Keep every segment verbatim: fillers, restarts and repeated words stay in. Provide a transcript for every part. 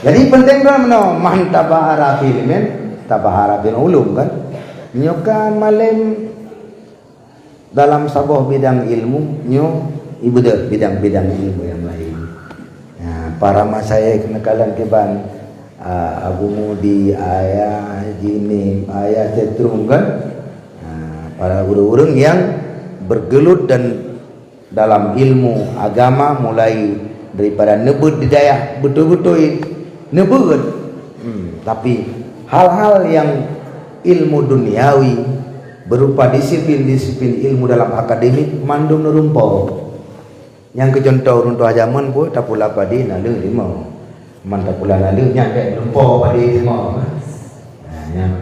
Jadi penting kan meunoe, man tabahara fi ilmin, tabahara fil ulum kan. Nyoe ka malém dalam saboh bidang ilmu, nyoe ibeudôh bidang-bidang ilmu nyang laén. Nah, para masyayikh neukalon kiban, ah, Abu Mudi, Ayah Haji Nim, Ayah Setrung kan. Nah, para ureuëng-ureuëng nyang bergelut dan dalam ilmu agama, mulai daripada neubeuet di dayah beutôi-beutôi neubeuet. Hmm, tapi hal-hal nyang ilmu duniawi berupa disiplin-disiplin ilmu dalam akademik mandum neurumpo. Nyang keu contoh ureuëng tuha jameun pun tapula padi naleueng lima. Man tapula naleueng nyan bèk meurumpo padi lima. Nah, nyan.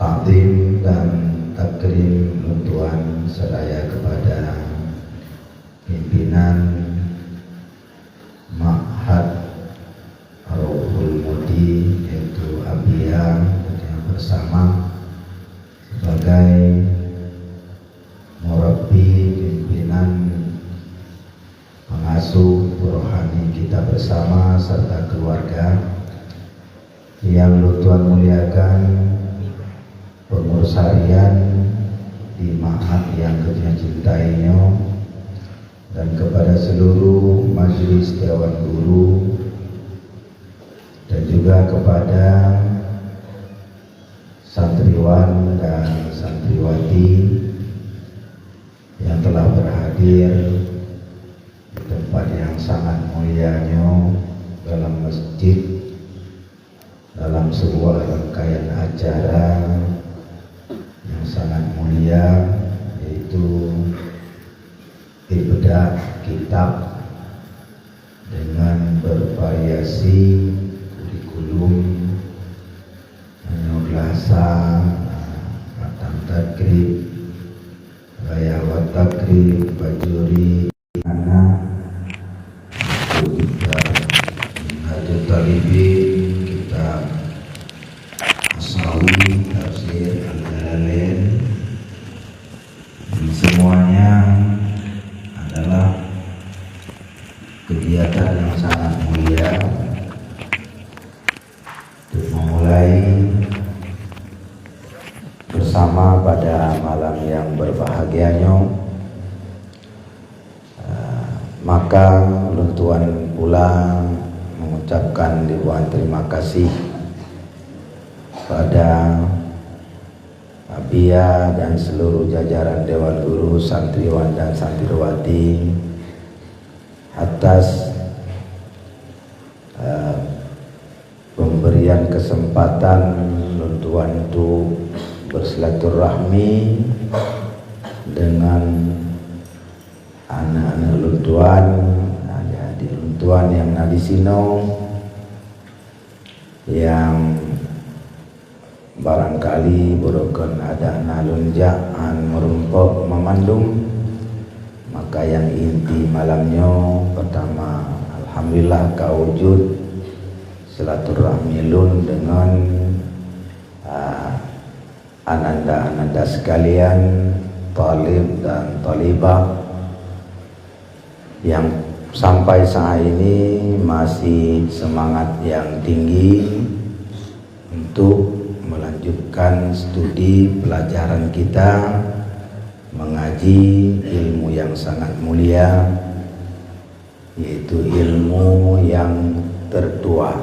Takzim dan takrim lôn tuan seraya kepada pimpinan Ma'had Rauhul Mudi, yaitu Abia, yang bersama sebagai murabbi, pimpinan pengasuh rohani kita bersama serta keluarga. Yang lôn tuan muliakan, pengurus harian di ma'had yang keutuan cintai nyoe, dan kepada seluruh majelis dewan guru, dan juga kepada santriwan dan santriwati yang telah berhadir di tempat yang sangat mulia nyoe, dalam masjid, dalam sebuah rangkaian acara yang sangat mulia, yaitu ibda kitab dengan bervariasi kurikulum, meunyoe geulasa, matan takrib, raya wa takrib, bajuri, anak, kitab Minhajul Talibin, kitab Ashawi, tafsir Al-Jalalain. Ini semuanya adalah kegiatan yang sangat mulia untuk memulai bersama pada malam yang berbahagia nyoe. Eh, maka lôn tuan pula mengucapkan ribuan terima kasih pada Abia dan seluruh jajaran Dewan Guru, santriwan dan santriwati atas, eh, pemberian kesempatan lôn tuan untuk bersilaturahmi dengan aneuk-aneuk lôn tuan, adik-adik lôn tuan nyang na disinoe, nyang barangkali beureukan adak na lôn jak hán meurumpok meumandum. Maka nyang inti malam nyoe, peutama, alhamdulillah ka wujud silaturahmi lôn deungon, ah, ananda-ananda sekalian, talib dan talibah yang sampai saat ini masih semangat yang tinggi untuk melanjutkan studi pelajaran kita mengaji ilmu yang sangat mulia, yaitu ilmu yang tertua.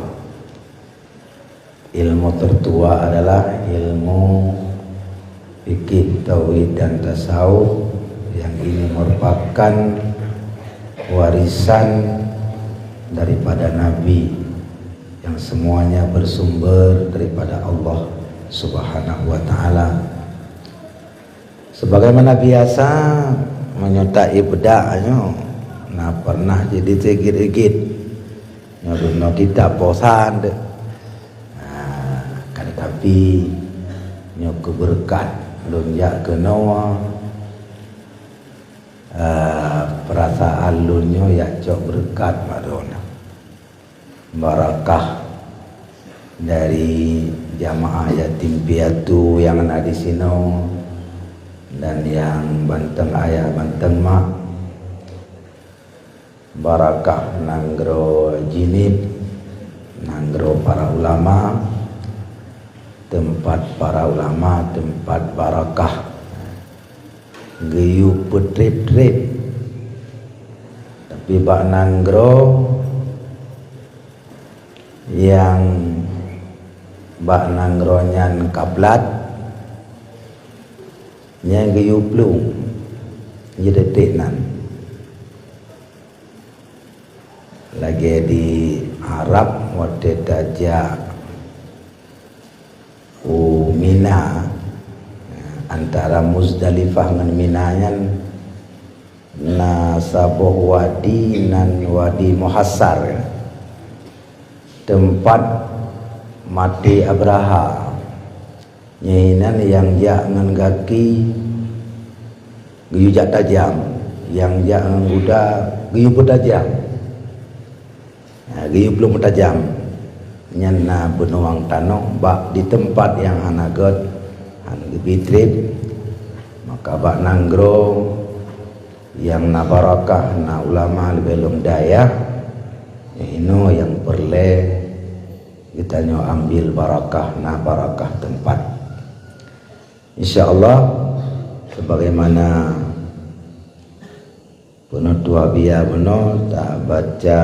Ilmu tertua adalah ilmu fikih, tauhid, dan tasawuf, yang ini merupakan warisan daripada Nabi, yang semuanya bersumber daripada Allah Subhanahu wa Ta'ala. Sebagaimana biasa, meunyoe ta ibda nyoe, na pernah jadi sigit-igit. Nyoe bunoe kitab bosan deh. Nah, kan tapi nyoe keu beureukat lôn jak keunoe, eh, perasaan lôn nyoe jak cok beureukat bak droeneuh. Barakah dari jamaah yatim piatu nyang na disinoe, Dan nyang banteng ayah banteng mak, barakah nanggroe Jeunieb, nanggroe para ulama, teumpat para ulama, teumpat barakah, geuyue peutreb-treb. Tapi bak nanggroe nyang bak nanggroe nyan ka blat, nyang geuyue plueng, jeuet teuk nan. Lagée di Arab watée tajak u Mina, antara Muzdalifah ngon Mina nyan na saboh wadi, nan Wadi Muhassar, teumpat maté Abraha. Nyan inan nyang jak ngon gaki geuyue jak tajam, nyang jak ngon guda geuyue peutajam. Ha, geuyue plueng meutajam. Nyan na beunueng tanoh bak di teumpat nyang hana gét, hana geubri treb. Maka bak nanggroe nyang na barakah, na ulama leubeh lom dayah, nyan inoe nyang peureulée geutanyoe ambil barakah, na barakah teumpat. Insya Allah, sebagaimana peunutôp biasa bunoe, tabaca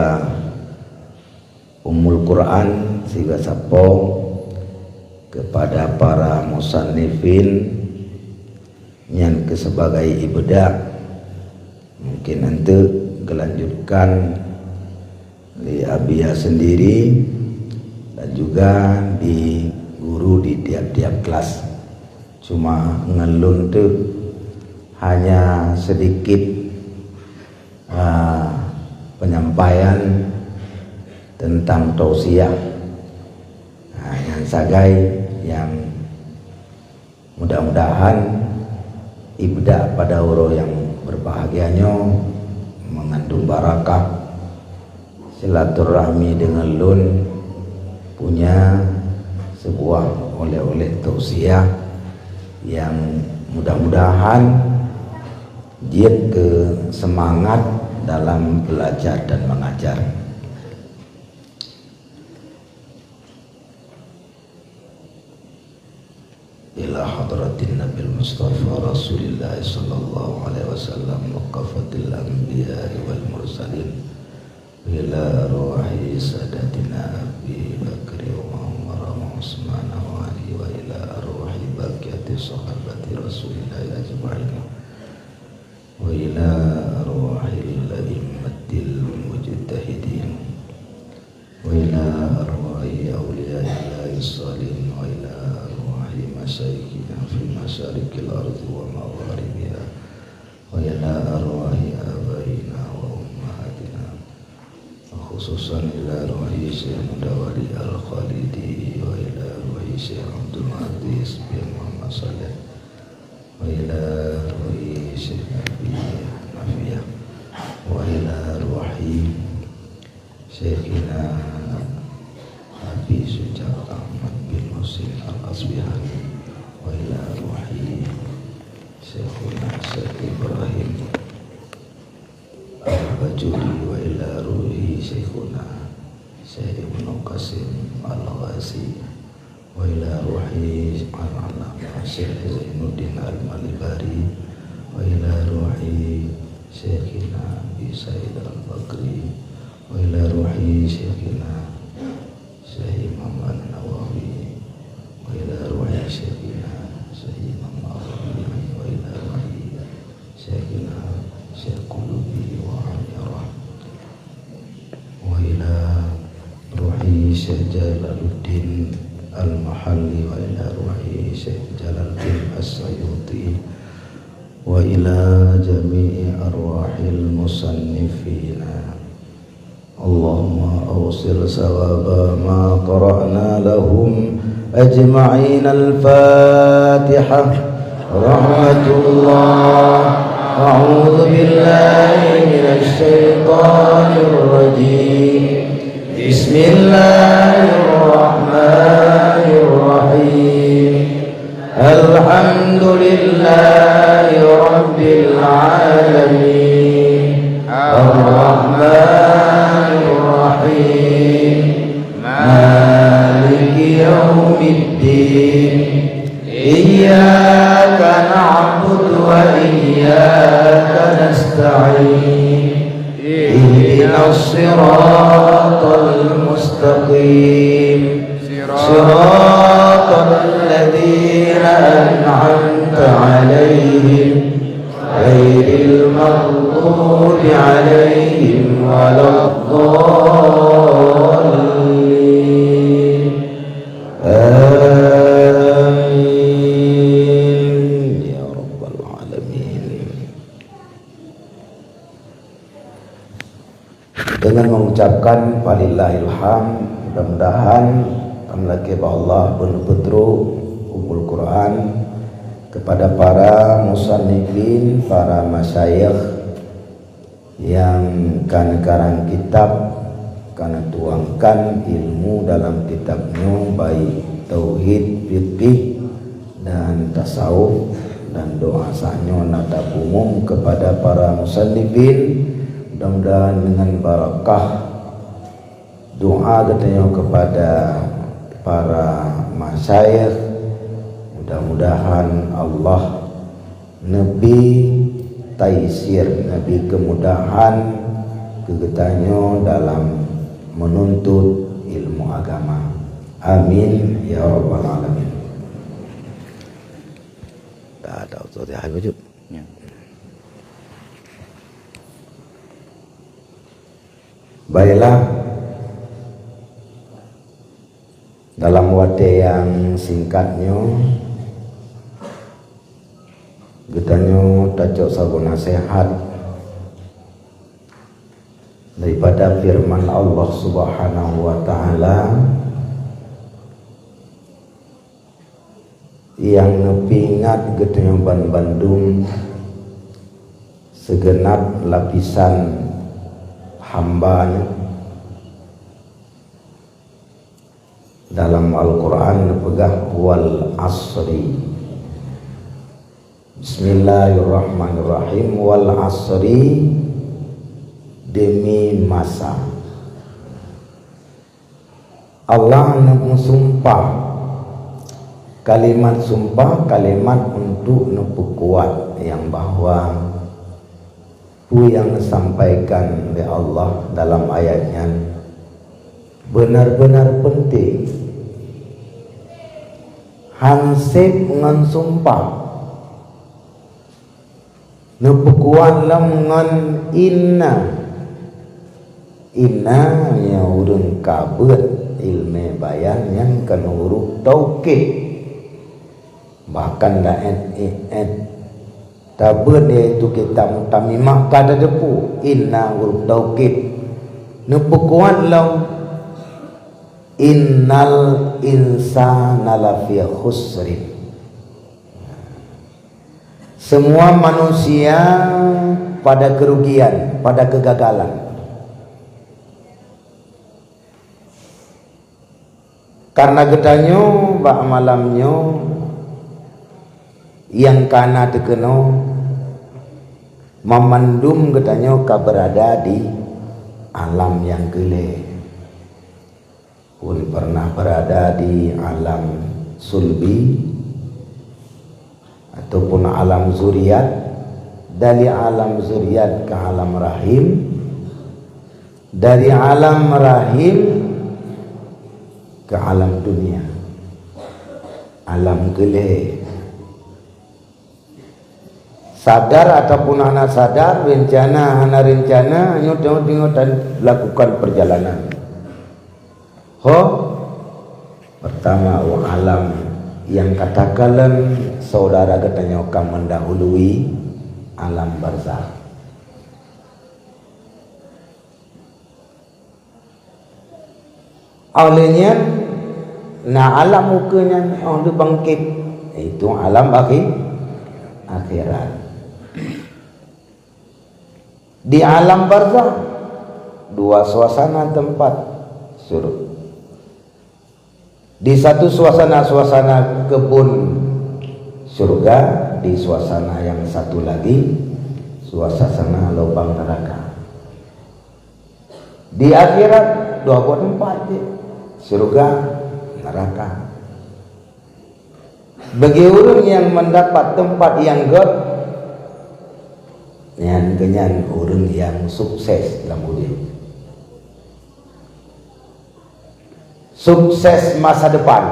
Ummul Quran sigoe sapo kepada para musannifin, nyan keu sebagai ibda. Mungkin nanti geulanjutkan lé Abia sendiri dan juga di guru di tiap-tiap kelas. Cuma ngon lôn tu hanya sedikit, ah, penyampaian tentang tausiah. Ah, nyang sagai nyang mudah-mudahan ibda pada uroe nyang berbahagia nyoe mengandung barakah, silaturahmi dengan lôn, punya sebuah oleh-oleh tausiah yang mudah-mudahan jeuet keu semangat dalam belajar dan mengajar. Ila hadratin Nabil Mustafa Rasulillah sallallahu alaihi wasallam wa kafatil anbiya wal mursalin, ila arwahi sadatina Abi Bakri wa Umar wa Utsman wa Ali, wa ila arwahi baqiyati sahabati Rasulillah ajma'in, wa ila arwahil a'immatil mujtahidin, wa ila arwahi awliyaillahi shalihin, wa ila arwahi masyayikhina fi masyariqil ardi wa magharibiha, wa ila arwahi abaina wa ummahatina, wa khususan ila arwahi Syekh Mudawali Al-Khalidi, wa ila arwahi Syekh Abdul Aziz bin Muhammad Saleh, wa ila arwahi Syekh Abi Nafiyah, wa ila arwahi Syekhina Abi Syuja Ahmad bin Husin Al-Asbihani, wa ila arwahi Syekhuna Syekh Ibrahim Al-Bajuri, wa ila ruhi Syekhuna Syekh Ibnu Qasim Al-Ghazi, wa ila ruhi Al-Allamah Syekh Zainuddin Al-Malibari, wa ila ruhi Syekhina Abi Said Al-Bakri, wa ila ruhi Syekhina Syekh Imam An-Nawawi, wa ila ruhi Syekhina Syekh Imam Al-Rabi'i, wa ila ruhi Syekhina Syekh Qulubi wa Amirah, wa ila ruhi Syekh Jalaluddin Al-Mahalli, wa ila ruhi Syekh Jalaluddin As-Sayuti, wa ila jami'i arwahil musannifina. Allahumma awsil sawaba ma qara'na lahum ajma'in. Al-Fatihah. Rahmatullah. A'udzu billahi minasy syaithanir rajim. Bismillahirrahmanirrahim. Alhamdulillah. العالمين. الرحمن الرحيم. مالك يوم الدين. إياك نعبد وإياك نستعين. اهدنا الصراط المستقيم. صراط الذين أنعمت عليهم غير المغضوب عليهم ولا الضالين. آمين يا رب العالمين. Dengan mengucapkan falillahil hamd, mudah-mudahan kamoe lakée bak Allah beuneupeutru Ummul Quran kepada para musannifin, para masyayikh nyang ka neukarang kitab, ka neutuangkan ilmu dalam kitab nyoe, baik tauhid, fikih, dan tasawuf, dan doa saat nyoe na tapeumum kepada para musannifin, mudah-mudahan dengan barakah doa geutanyoe kepada para masyayikh, mudah-mudahan Allah neubri taisir, neubri keumudahan keu geutanyoe dalam meununtut ilmu agama. Amin ya rabbal alamin. Dah ada Ustaz Yahya Wujud. Ya. Baiklah, dalam watée nyang singkat nyoe, geutanyoe tacok saboh naseuhat daripada firman Allah Subhanahu wa Ta'ala nyang neupeuingat geutanyoe banbandum, sigeunab lapisan hamba nyoe. Dalam Al-Quran neupeugah, "Wal asri." Bismillahirrahmanirrahim. "Wal asri," demi masa. Allah neupeusumpah. Kalimat sumpah, kalimat untuk neupeukuat nyang bahwa peue nyang neusampaikan lé Allah dalam ayat nyan benar-benar penting. Han seb ngon sumpah. Neupeukuat lom ngon inna. Inna, meunyoe ureuëng ka beuet ileumé bayan, nyan kon huruf taukid. Bahkan daet iet tabeuet, yaitu kitab Mutamimah, ka tateupeue inna huruf taukid. Neupeukuat lom, "Innal insana lafi khusrin." Semua manusia pada kerugian, pada kegagalan. Karena geutanyoe bak malam nyoe nyang ka na teukeunoe, mamandum geutanyoe ka beurada di alam nyang keu lhée. Pun pernah berada di alam sulbi ataupun alam zuriat, dari alam zuriat ke alam rahim, dari alam rahim ke alam dunia, alam keu lhée. Sadar ataupun hana sadar, rencana hana rencana, nyoe teungoh-teungoh tan lakukan perjalanan. Ho, pertama, wa alam nyang katakalon saudara geutanyoe ka mendahului alam barzakh. Óh lheueh nyan, na alam ukeue nyan óh lheueh bangkét, yaitu alam akhi-, akhirat. Di alam barzakh, dua suasana tempat, surga. Di satu suasana, suasana kebun surga, di suasana yang satu lagi, Suasana lubang neraka. Di akhirat dua boh teumpat cit, syurga, neraka. Bagi ureuëng nyang mendapat teumpat nyang gét, nyan keunyan ureuëng nyang sukses lam udeb. Sukses masa depan.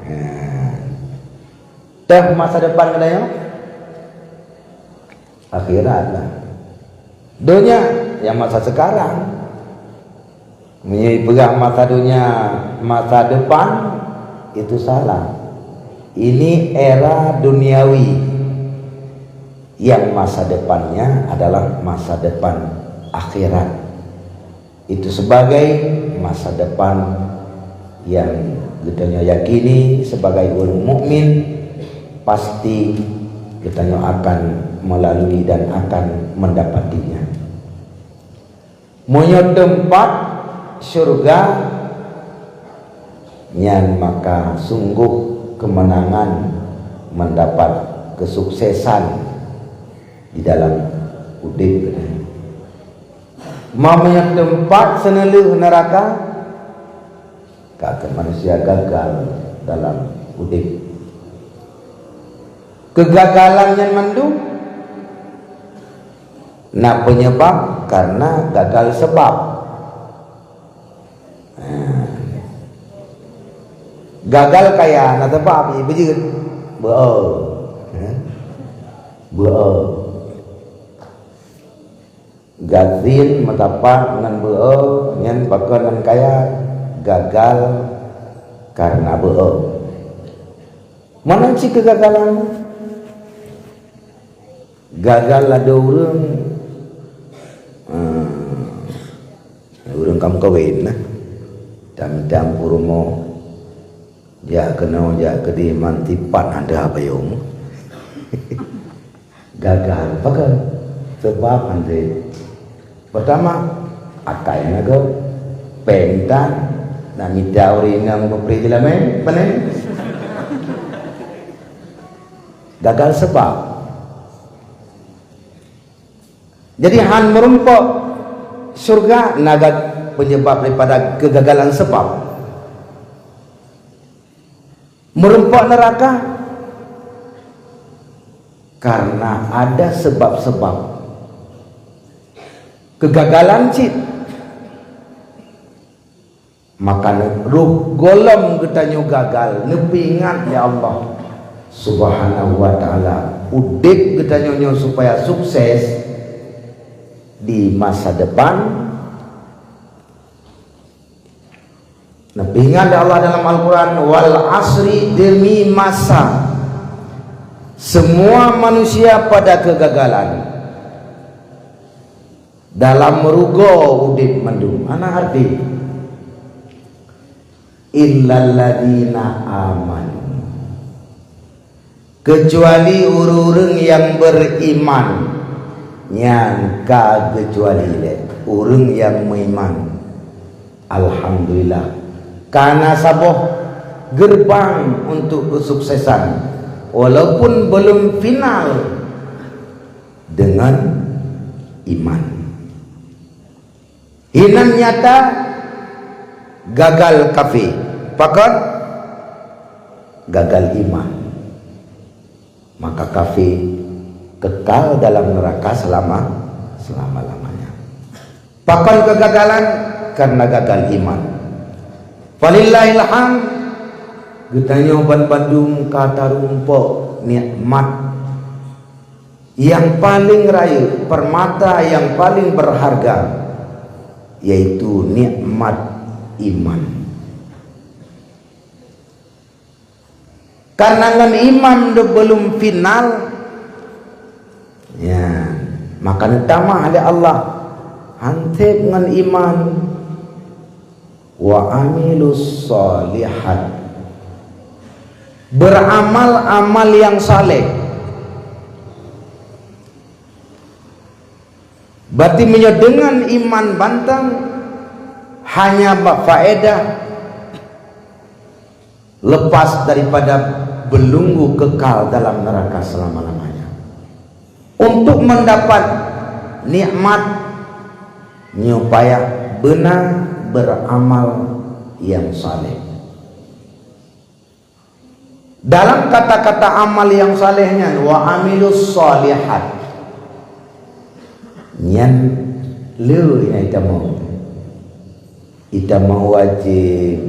Nah, teuh masa depan geutanyoe akhirat lah. Donya nyang masa sekarang. Meunyoe peugah masa donya, masa depan, itu salah. Ini era duniawi. Yang masa depannya adalah masa depan akhirat. Itu sebagai masa depan yang geutanyoe yakini sebagai ureuëng mukmin, pasti geutanyoe akan melalui dan akan mendapatinya. Meunyoe teumpat syurga, nyan maka sungguh keumeunangan, mendapat kesuksesan di dalam udeb geutanyoe. Meunyoe teumpat seuneulheueh neuraka, ka keu manusia gagal dalam udeb. Keugagalan nyan mandum na peunyeubab karena gagal seubab. Nah, gagal kaya na seubab, beujeuet. Beu-o. Beu-o. Gasien, meusapat ngon beu-o, nyan pakon ngon kaya, gagal karena beu-o. Meunan cit keugagalan. Gagal ladôm ureuëng, eh, ureuëng ka meukawen nah, tam-tam u rumoh, jak keunoe jak keudeh, man tipat hana bayeue. Gagal, pakon? Seubab hana. Pertama, akai na gét, péng tan, na mita ureuëng inong beupreh jeulamé, pane? Gagal seubab. Jadi han meurumpok syurga na ga-, peunyeubab daripada keugagalan seubab. Meurumpok neuraka karena ada seubab-seubab keugagalan cit. Maka roh gohlom geutanyoe gagal, neupeuingat lé Allah Subhanahu wa Ta'ala udeb geutanyoe nyoe supaya sukses di masa depan. Neupeuingat lé Allah dalam Al-Quran, "Wal asri," demi masa, semua manusia pada kegagalan. Dalam rugoe udeb mandum. Hana arti. Illalladzina amanu. Kecuali ureuëng-ureuëng nyang beriman. Nyan ka geucuali lé ureuëng nyang meuiman. Alhamdulillah. Ka na saboh gerbang untuk kesuksesan. Walaupun belum final. Dengan iman. Hinan nyata gagal kafé. Pakon? Gagal iman. Maka kafé kekal dalam neraka selama, selama-lamanya. Pakon kegagalan? Karena gagal iman. Falillahil hamd, geutanyoe banmandum ka tarumpok nikmat nyang paleng rayeuk, permata nyang paleng berharga, yaitu nikmat iman. Karena ngon iman deuh belum final, ya, maka neutamah lé Allah, han seb ngon iman. Wa amilus shalihat. Beramal amal yang saleh. Berarti meunyoe deungon iman banteng, hanya bak faedah lepas daripada beulunggu kekal dalam neraka selama-lamanya. Untuk mendapat nikmat, nyoe payah beuna beramal yang saleh. Dalam kata-kata amal yang saleh nyan, "Wa amilus shalihat." Nyan le nyang itamong. Itamong wajéb,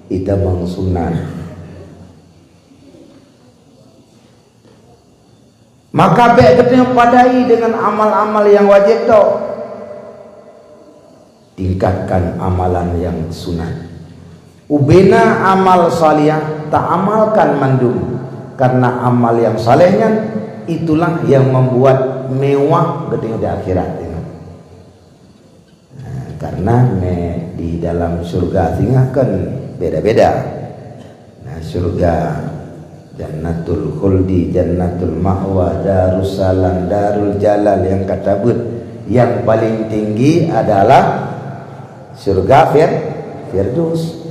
itamong sunat. Maka bék geutanyoe padai deungon amal-amal nyang wajéb tok. Tingkatkan amalan nyang sunat. Ubena amal salihah, taamalkan mandum, karena amal nyang saleh nyan itulah yang membuat mewah geutanyoe di akhirat. Nah, karena me-, di dalam syurga singoh kan beda-beda. Nah, syurga Jannatul Khuldi, Jannatul Ma'wa, Darussalam, Darul Jalal nyang ka tabeuet. Yang paling tinggi adalah syurga Fir-, Firdaus.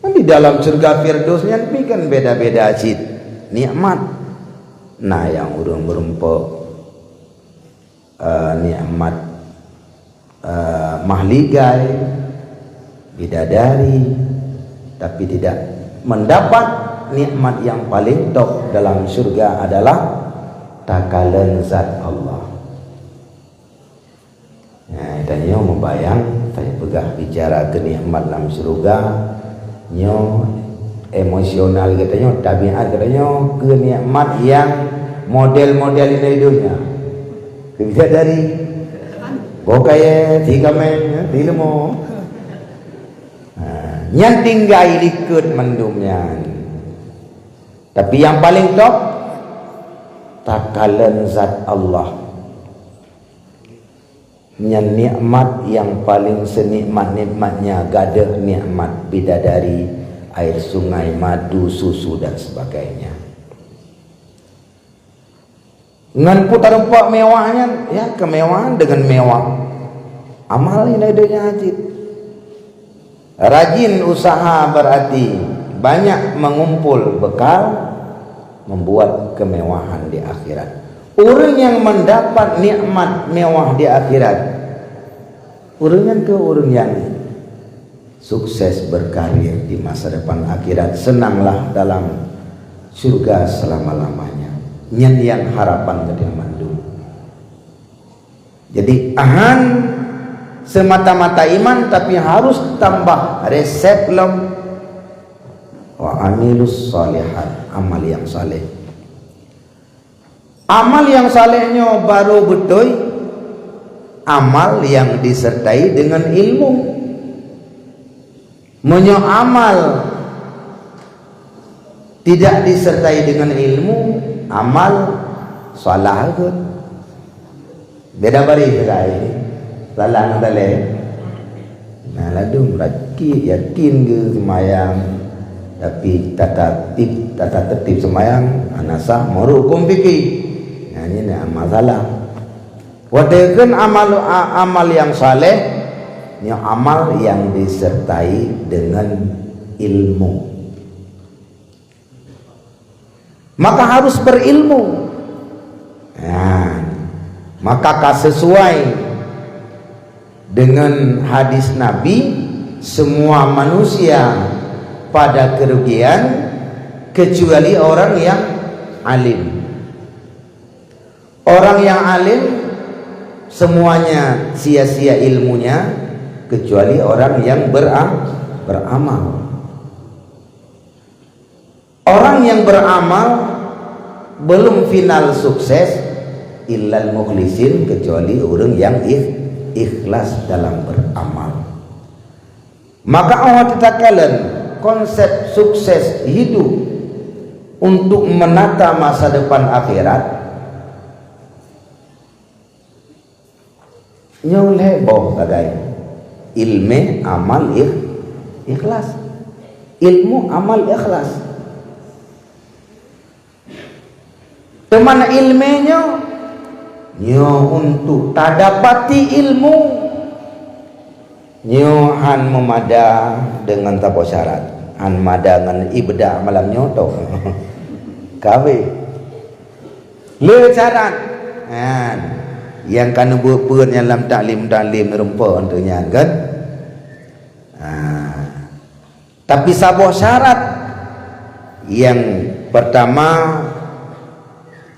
Kan di dalam syurga Firdaus nyan pi kan beda-beda cit nikmat. Nah, nyang ureuëng meureumpok eh, nikmat, eh, mahligai, bidadari, tapi tidak mendapat nikmat yang paling top dalam syurga adalah takalon zat Allah. Nah, tanyoe mubayang, tanyoe peugah bicara keu nikmat lam syurga, nyoe emosional geutanyoe, tabiat geutanyoe keu nikmat nyang model-model inong di donya. Keu bidadari, boh kayèe, si kaméng, si leumo. Ha, nyan tinggai likot mandum nyan. Tapi nyang paleng top, takalon zat Allah. Nyan nikmat nyang paleng seunikmat-nikmatnya, gadôh nikmat bidadari, air sungai, madu, susu, dan sebagainya. Ngon peue tarumpok mewah nyan, ya, kemewahan dengan mewah. Amal inong di donya cit. Rajin usaha berarti banyak mengumpul bekal, membuat kemewahan di akhirat. Ureuëng nyang mendapat nikmat mewah di akhirat, ureuëng nyan keuh ureuëng nyang sukses berkarir di masa depan akhirat, senanglah dalam syurga selama-lamanya. Nyan nyang harapan geutanyoe mandum. Jadi, hán semata-mata iman, tapi harus tambah resep lom. Wa amilus shalihat, amal nyang saleh. Amal nyang saleh nyoe baru beutôi amal nyang disertai dengan ilmu. Meunyoe amal tidak disertai dengan ilmu, amal salah ke? Beda baris, salah ngon saleh. Nah, ladum rakyat yakin ke seumayang, tapi tata tip, tata tertib seumayang hana sah meurukon fikih. Nah, nyan amal salah. Watèe kheun amal, a-, amal nyang saleh, nyoe amal nyang disertai dengan ilmu. Maka harus berilmu. Nah, maka ka sesuai dengan hadis Nabi, semua manusia pada kerugian kecuali orang yang alim. Orang yang alim, semuanya sia-sia ilmunya, kecuali orang yang bera-, beramal. Orang yang beramal belum final sukses, illal mukhlisin, kecuali orang yang ikh-, ikhlas dalam beramal. Maka Allah teutakalon konsep sukses hidup untuk menata masa depan akhirat. Nyoe lhèe boh sagai. Ilmèe, amal, ikh-, ikhlas. Ilmu, amal, ikhlas. Teuma ilmèe nyoe, nyoe untuk tadapati ilmu. Nyoe hán meumada deungon saboh syarat. Hán mada ngon ibda malam nyoe toh. Kawé. Le syarat. Nyan, nyang ka neubeuet peue nyang lam taklim-taklim rumpok tu nyan kan? Ha. Tapi saboh syarat nyang pertama,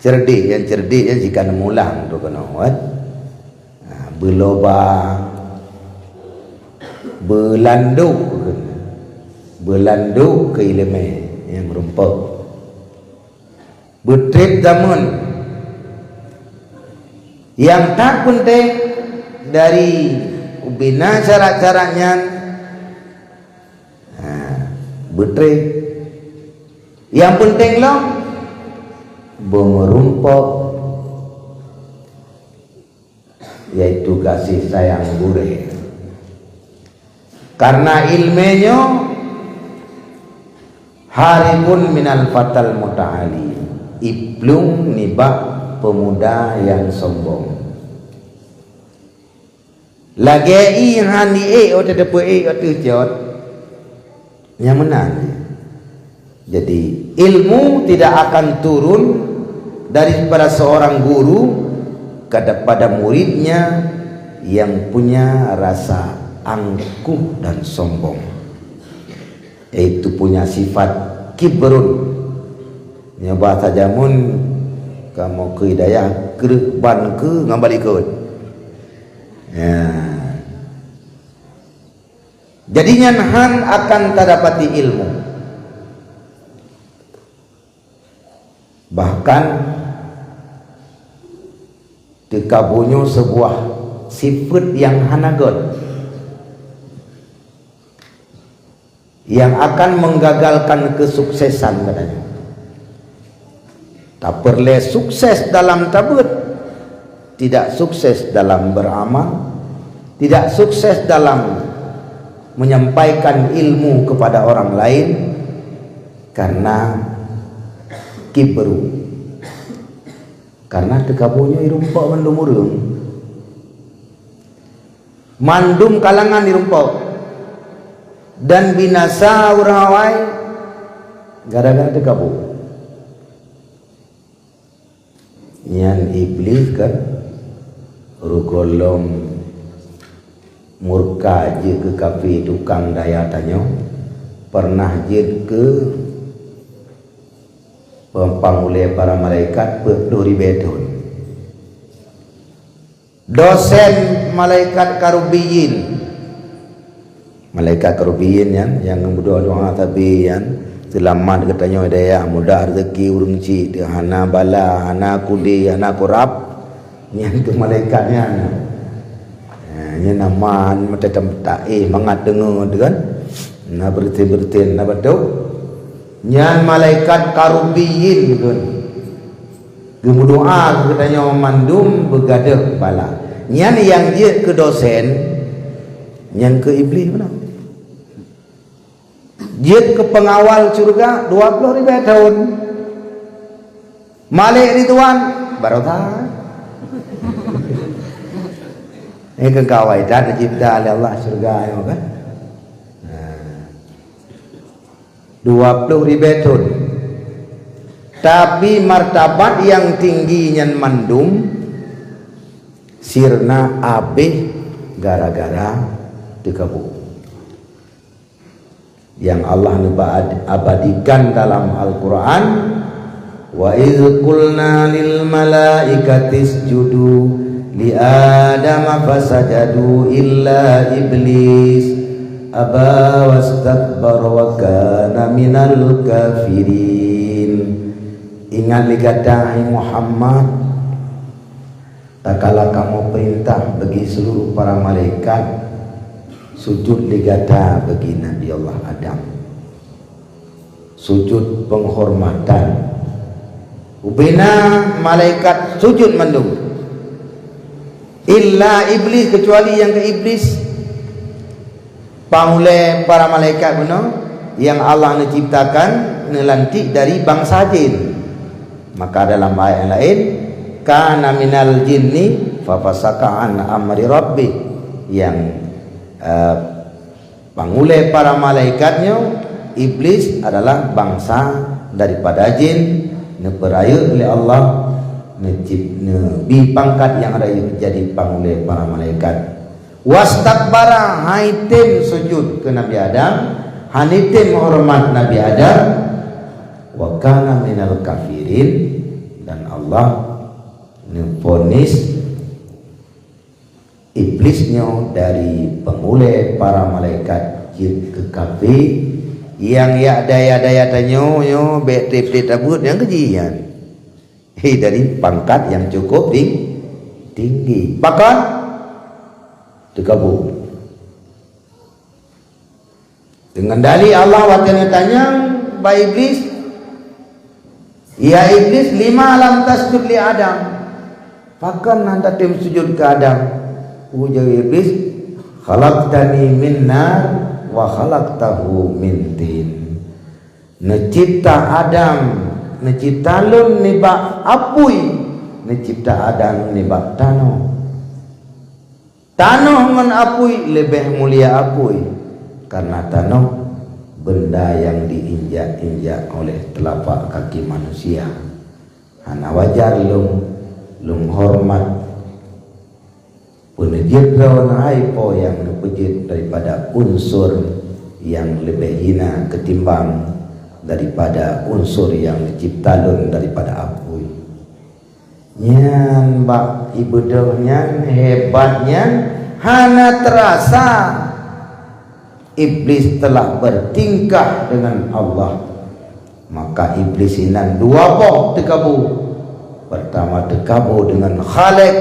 cerdik, nyang cerdik nyan jika neumulang tu keunoe kan? Ha, beulobang, beulandok, beulandok keu ileumèe nyang rumpok. Beutreb zameun. Nyang that peunteng dari ubena syarat-syarat nyan, ha, beutreb. Nyang peunteng lom, beumeurumpok, yaitu gaséh sayang gurèe. Karena ileumèe nyoe haribun minal fatal muta'ali, iplueng nibak peumuda nyang sombong. Lagèe ié han iék watèe teupeu ék ateueh cot, nyang meunan. Jadi, ilmu tidak akan turun daripada seorang guru kepada muridnya yang punya rasa angkuh dan sombong, yaitu punya sifat kibrun. Nyoe bahasa jameun, kamoe keu dayah, kreueh ban keu ngon balikot. Ya. Jadi nyan han akan tadapati ilmu. Bahkan, teukabô nyoe sebuah sifeuet nyang hana gèt, nyang akan menggagalkan kesuksesan katanya. Tapeureulèe sukses dalam tabeuet, tidak sukses dalam beramal, tidak sukses dalam menyampaikan ilmu kepada orang lain karena kibru. Karena teukabô nyoe irumpok mandum ureueng. Mandum kalangan irumpok. Dan binasa ureueng awai gara-gara teukabô. Nyan Iblih kan, rukon lom murka jeuet keu kafé tukang daya tanyoe, pernah jeuet keu peumpang ulèe para malaikat peuet ploh ribèe thon. Dosen malaikat karubiyin. Malaikat karubiyin nyan, nyang geumeudoa doa sabe nyan, seulamat geutanyoe dayah, mudah rezeki ureueng chik, hana bala, hana kudé, hana kurab, nyan keu malaikat nyan. Ha, nyan aman mata tam-, taéh mangat deungoe tu kan. Na beureuti-beureuti, na batuk. Nyan malaikat karubiyin tu. Geumeudoa keu geutanyoe mandum beugadôh bala. Nyan nyang jeuet keu dosen, nyang keu Iblih meunan. Jeuet keu peungawal syeuruga dua ploh ribèe thon. Malik Ridwan, baroe that. Nyan keu kawai that neucipta lé Allah syeuruga nyoe kan. Nah. Dua ploh ribèe thon. Tapi martabat nyang tinggi nyan mandum sirna abéh gara-gara teukabô. Nyang Allah neuba-, abadikan dalam Al-Qur'an, "Wa idz qulna lil malaikati isjudu li Adama fasajadu illa iblis aba wastakbara wa kana minal kafirin." Ingat lé gata, hai Muhammad, tatkala kamoe peurintah bagi seluruh para malaikat sujud lé gata bagi Nabi Allah Adam. Sujud penghormatan. Ubena malaikat sujud mandum. Illa Iblis, kecuali nyang keu Iblis. Pangulèe para malaikat bunoe nyang Allah neuciptakan, neulantik dari bansa jin. Maka dalam ayat yang lain, "Kana minal jinni fafasaqa an amri rabbih." Nyang, eh, pangulèe para malaikat nyoe, Iblis adalah bansa daripada jin, neupeurayeuk lé Allah Neucip-, neubi pangkat nyang rayeuk jadi pangulée para malaikat. Wastakbara, han item sujud keu Nabi Adam, han item horeumat Nabi Adam, wa kana minal kafirin, dan Allah neuvonis Iblis nyoe dari pangulée para malaikat jeuet keu kafé, nyang jak daya-daya tanyoe nyoe bék treb-treb tabeuet nyang keuji nyan. Hé, dari pangkat nyang cukup ting-, tinggi. Pakon? Teukabô. Deungon dali Allah watée neutanyong bak Iblis, "Ya Iblis, lima lam tasjud li Adam?" Pakon hana tatem sujud keu Adam? Ujeue Iblis, "Khalaqtani min nar wa khalaqtahu min tin." Neucipta Adam, neucipta lôn nibak apui, neucipta Adam nibak tanoh. Tanoh ngon apui leubeh mulia apui, karena tanoh benda nyang diinjak-injak oleh teulapak kaki manusia. Hana wajar lôn, lôn horeumat peuneujeuet droe hai po nyang neupeujeuet daripada unsur nyang leubeh hina keutimbang daripada unsur nyang neucipta lôn daripada apui. Nyan bak ibeudôh nyan, hebat nyan, hana teurasa Iblis telah bertingkah dengan Allah. Maka Iblis inan dua boh teukabô. Pertama teukabô dengan Khalik,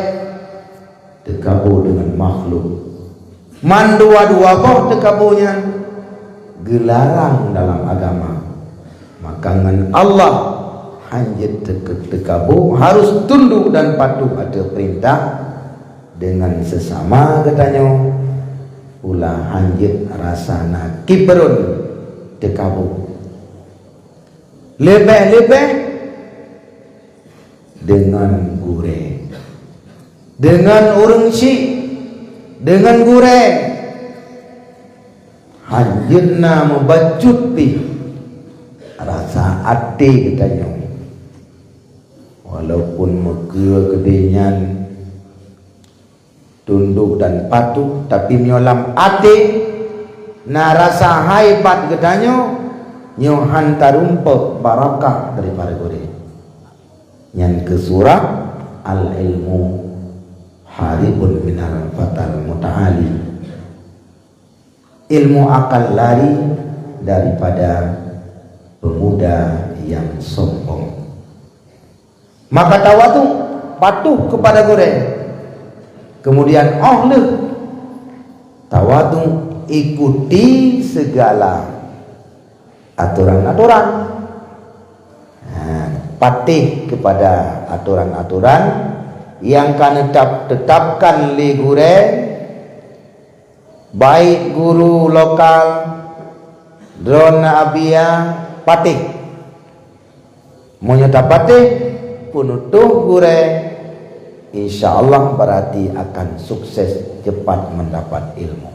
teukabô dengan makhluk. Mandua-dua boh teukabô nyan geularang dalam agama. Maka ngon Allah hanjeuet teu-, teukabô, harus tunduk dan patuh ateueh peurintah. Deungon seusama geutanyoe pula hanjeuet rasa na kibrun, teukabô. Leubeh-leubeh deungon gurée, deungon ureuëng syik, deungon gurée. Hanjeuet na meubacut pih rasa até geutanyoe. Walaupun meukeue keudeh nyan tunduk dan patuh, tapi meunyoe lam até na rasa haibat geutanyoe, nyoe han tarumpok barakah daripada gurée. Nyan keuh surah Al-Ilmu Haribun Minal Fatal Muta'ali. Ilmu akan lari daripada pemuda yang sombong. Maka tawadu, patuh kepada gurée. Kemudian óh lheueh tawadu, ikuti segala aturan-aturan. Ha, patuh kepada aturan-aturan yang ka neutap-, tetapkan lé gurée, baik guru lokal, droeneuh Abia, patuh. Meunyoe tapatuh peunutoh gurée, insya Allah berarti akan sukses cepat mendapat ilmu.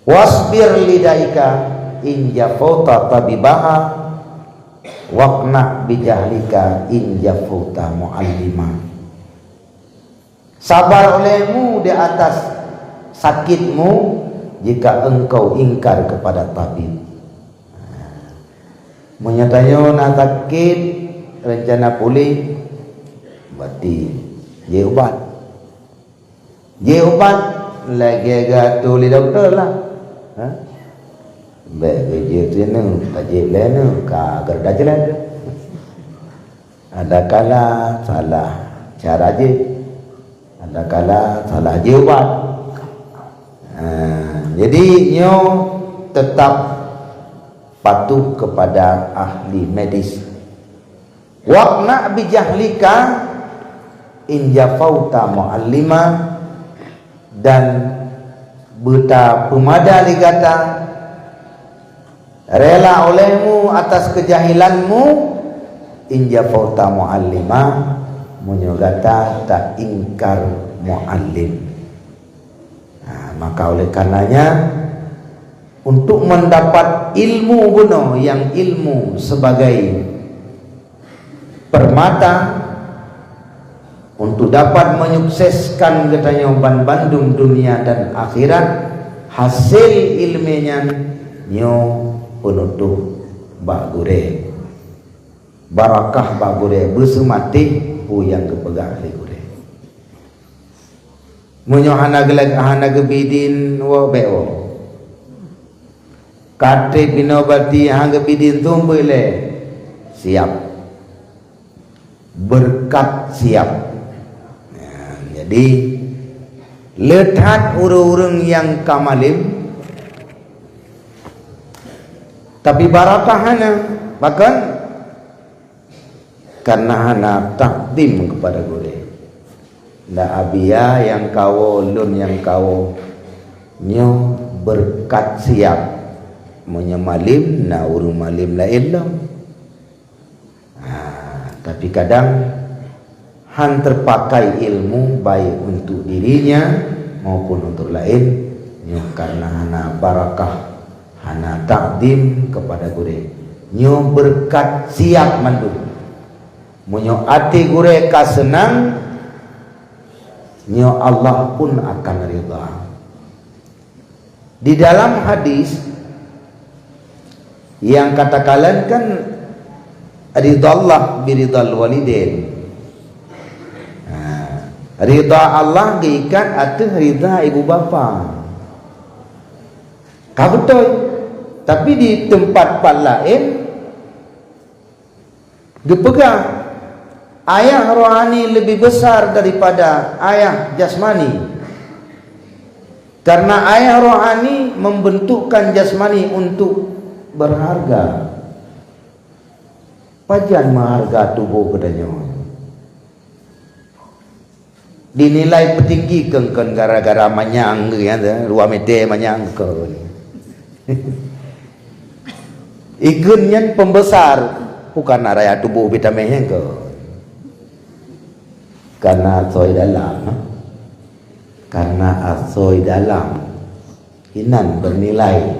Wasbir lidaika in jafauta tabibaha, waqna bijahlika in jafauta muallima. Sabar olehmu di atas sakitmu jika engkau ingkar kepada tabib. Meunyoe tanyoe na sakét, rencana puléh, berarti jeuet ubat. Jeuet ubat lagée geuatô lé dokto lah. Ha? Bék geujeuet sineuk, tajeuet lé neuk, ka geuda jeuet. Adakala salah cara jih, adakala salah jih ubat. Ha, jadi nyoe tetap patuh kepada ahli medis. Waqna bijahlika in jafauta muallima, dan beuta peumada lé gata, rela olehmu atas keujahilanmu, in jafauta muallima, meunyoe gata taingkar muallim. Nah, maka oleh karenanya, untuk mendapat ilmu bunoe nyang ilmu sebagai Permata untuk dapat menyukseskan geutanyoe ban bandum dunia dan akhirat, hasil ilmé nyan nyoe peunutôh bak gurée. Barakah bak gurée, beuseumatéh peue nyang geupeugah lé gurée. Meunyoe hana geulak, hana geubidin, woe bék woe. Ka trép inoe berarti hana geubidin, tumbôi lé. Siap. Beureukat siap. Nah, jadi, le that ureuëng-ureuëng nyang ka malem, tapi barakah hana, pakon? Karena hana takdim kepada gurée. Ndak abia nyang kawoe, lôn nyang kawoe. Nyoe beureukat siap. Meunyoe malem, na ureuëng malem laén lom. Ha, tapi kadang han terpakai ilmu baik untuk dirinya maupun untuk lain, nyoe karena hana barakah, hana takdim kepada gurée. Nyoe beureukat siap mandum. Meunyoe até gurée ka seunang, nyoe Allah pun akan ridha. Di dalam hadis, nyang ka takalon kan, ridallah biridal walidain. Ha, ridha Allah geuikat ateueh ridha ibu bapa. Ka beutôi. Tapi di teumpat-pat laén, geupeugah, ayah rohani lebih besar daripada ayah jasmani. Karena ayah rohani membentukkan jasmani untuk berharga. Pajan meuharga tuboh geutanyoe? Dinilai peutinggi keu-, keu gara-gara manyang geuh nyan, dua meter manyang keu. Ikheun nyan pembesar, bukan raya tuboh vitamin nyan keu. Karena asoe dalam, karena asoe dalam, inan bernilai.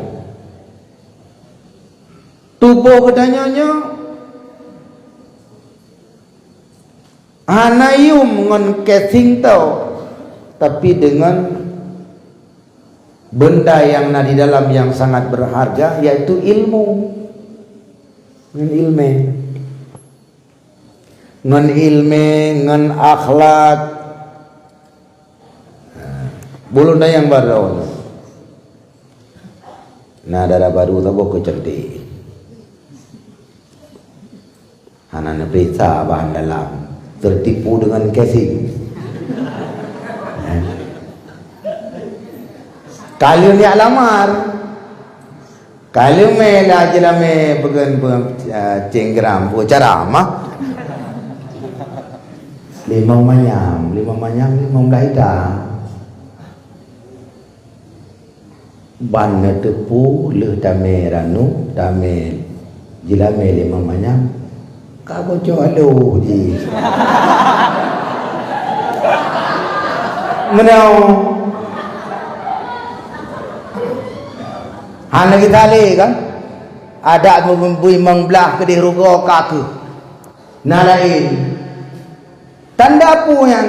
Tuboh geutanyoe nyoe hana yum ngon casing tau, tapi dengan benda yang na di dalam yang sangat berharga, yaitu ilmu. Ngon ilmu. Ngon ilmu, ngon akhlak. Bulon dayang baroe. Nah, dara baru saboh keu cantik. Hana neupeuriksa bahan dalam, tertipu dengan casing. Ka lheueh jak lamar, ka lheueh mé lah jeulamé peugén, peugén, eh, cenggram, peue cara mah. Limong manyam, limong manyam, limong blah ita. Ban neuteupeue lheueh tamé ranup, tamé jeulamé limong manyam, ka bocor aloh jih. Meunoe. Hana geusalé kan? Adak beu-, beu-, bui limong blah keudeh rugoe ka keuh. Na laén. Tanda peue nyan?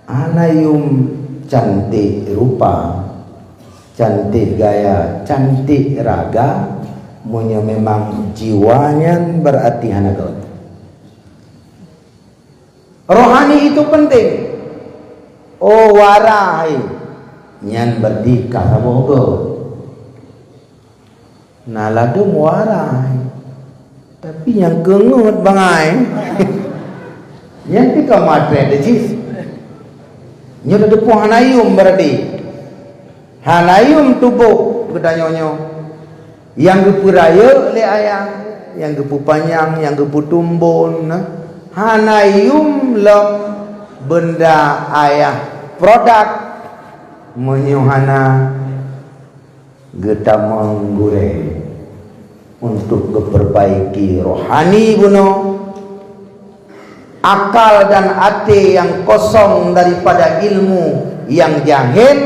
Hana yum cantik rupa, cantik gaya, cantik raga, meunyoe memang jiwa nyan berarti hana göt. Rohani itu penting. Oh, warai. Nyan berarti ka saboh göt. Na ladôm warai, tapi nyang keungeut bangai. Nyan pi ka maté deh cit. Nyoe teupeu hana yum berarti. Hana yum tuboh geutanyoe nyoe. Nyang geupeurayeuk lé ayah, nyang geupeupanyang, nyang geupeutumbon, hana yum lom benda ayah produk meunyoe hana geutamong gurée untuk geupeurbaiki rohani bunoe, akal dan até nyang kosong daripada ilmu nyang jahil,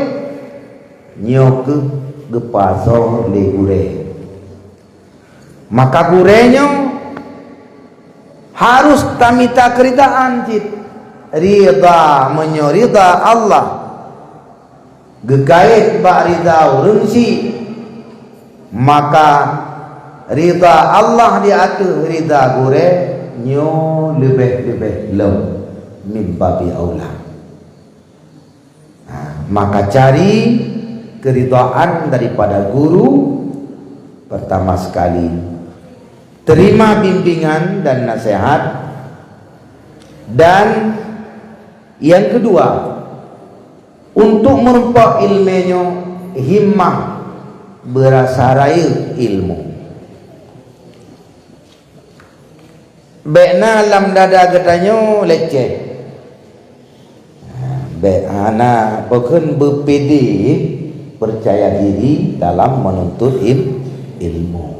nyoe keuh geupasoe lé gurée. Maka gurée nyoe Harus tamita keuridaan cit. Ridha, meunyoe ridha Allah geukait bak ridha ureuëng syiek, maka ridha Allah di ateueh ridha gurée nyoe leubeh-leubeh lom, mimbabi aula. Nah, maka cari keridhaan daripada guru, pertama sekali, terima bimbingan dan nasihat, dan yang kedua, untuk meureumpok iéleumé nyoe, himmah beurasa rayeuk ilmu. Bék na lam dada geutanyoe leceh. Bék hana, pakon beupede, percaya diri dalam menuntut il-, ilmu.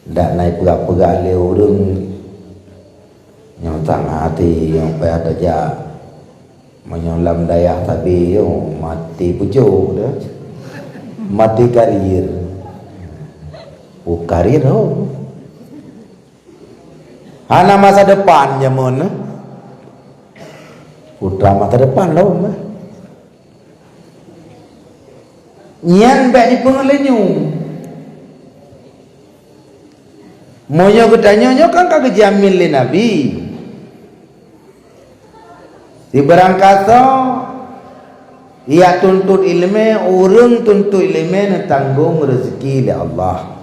Dak na ipeugah-peugah lé ureuëng, nyoe tang hati nyang payah tajak. Meunyoe lam dayah sabe nyoe, maté pucok dah. Maté karier. Oh, karier, oh. Hana masa depan jameun, eh. Putra masa depan lom, eh. Nyan bék jipeungeuleunyueng. Meunyoe geutanyoe nyoe kan ka geujamin lé Nabi. Sibarang kasoe, ya tuntut iéleumé, ureuëng tuntut iéleumé neutanggong reuzeki lé Allah.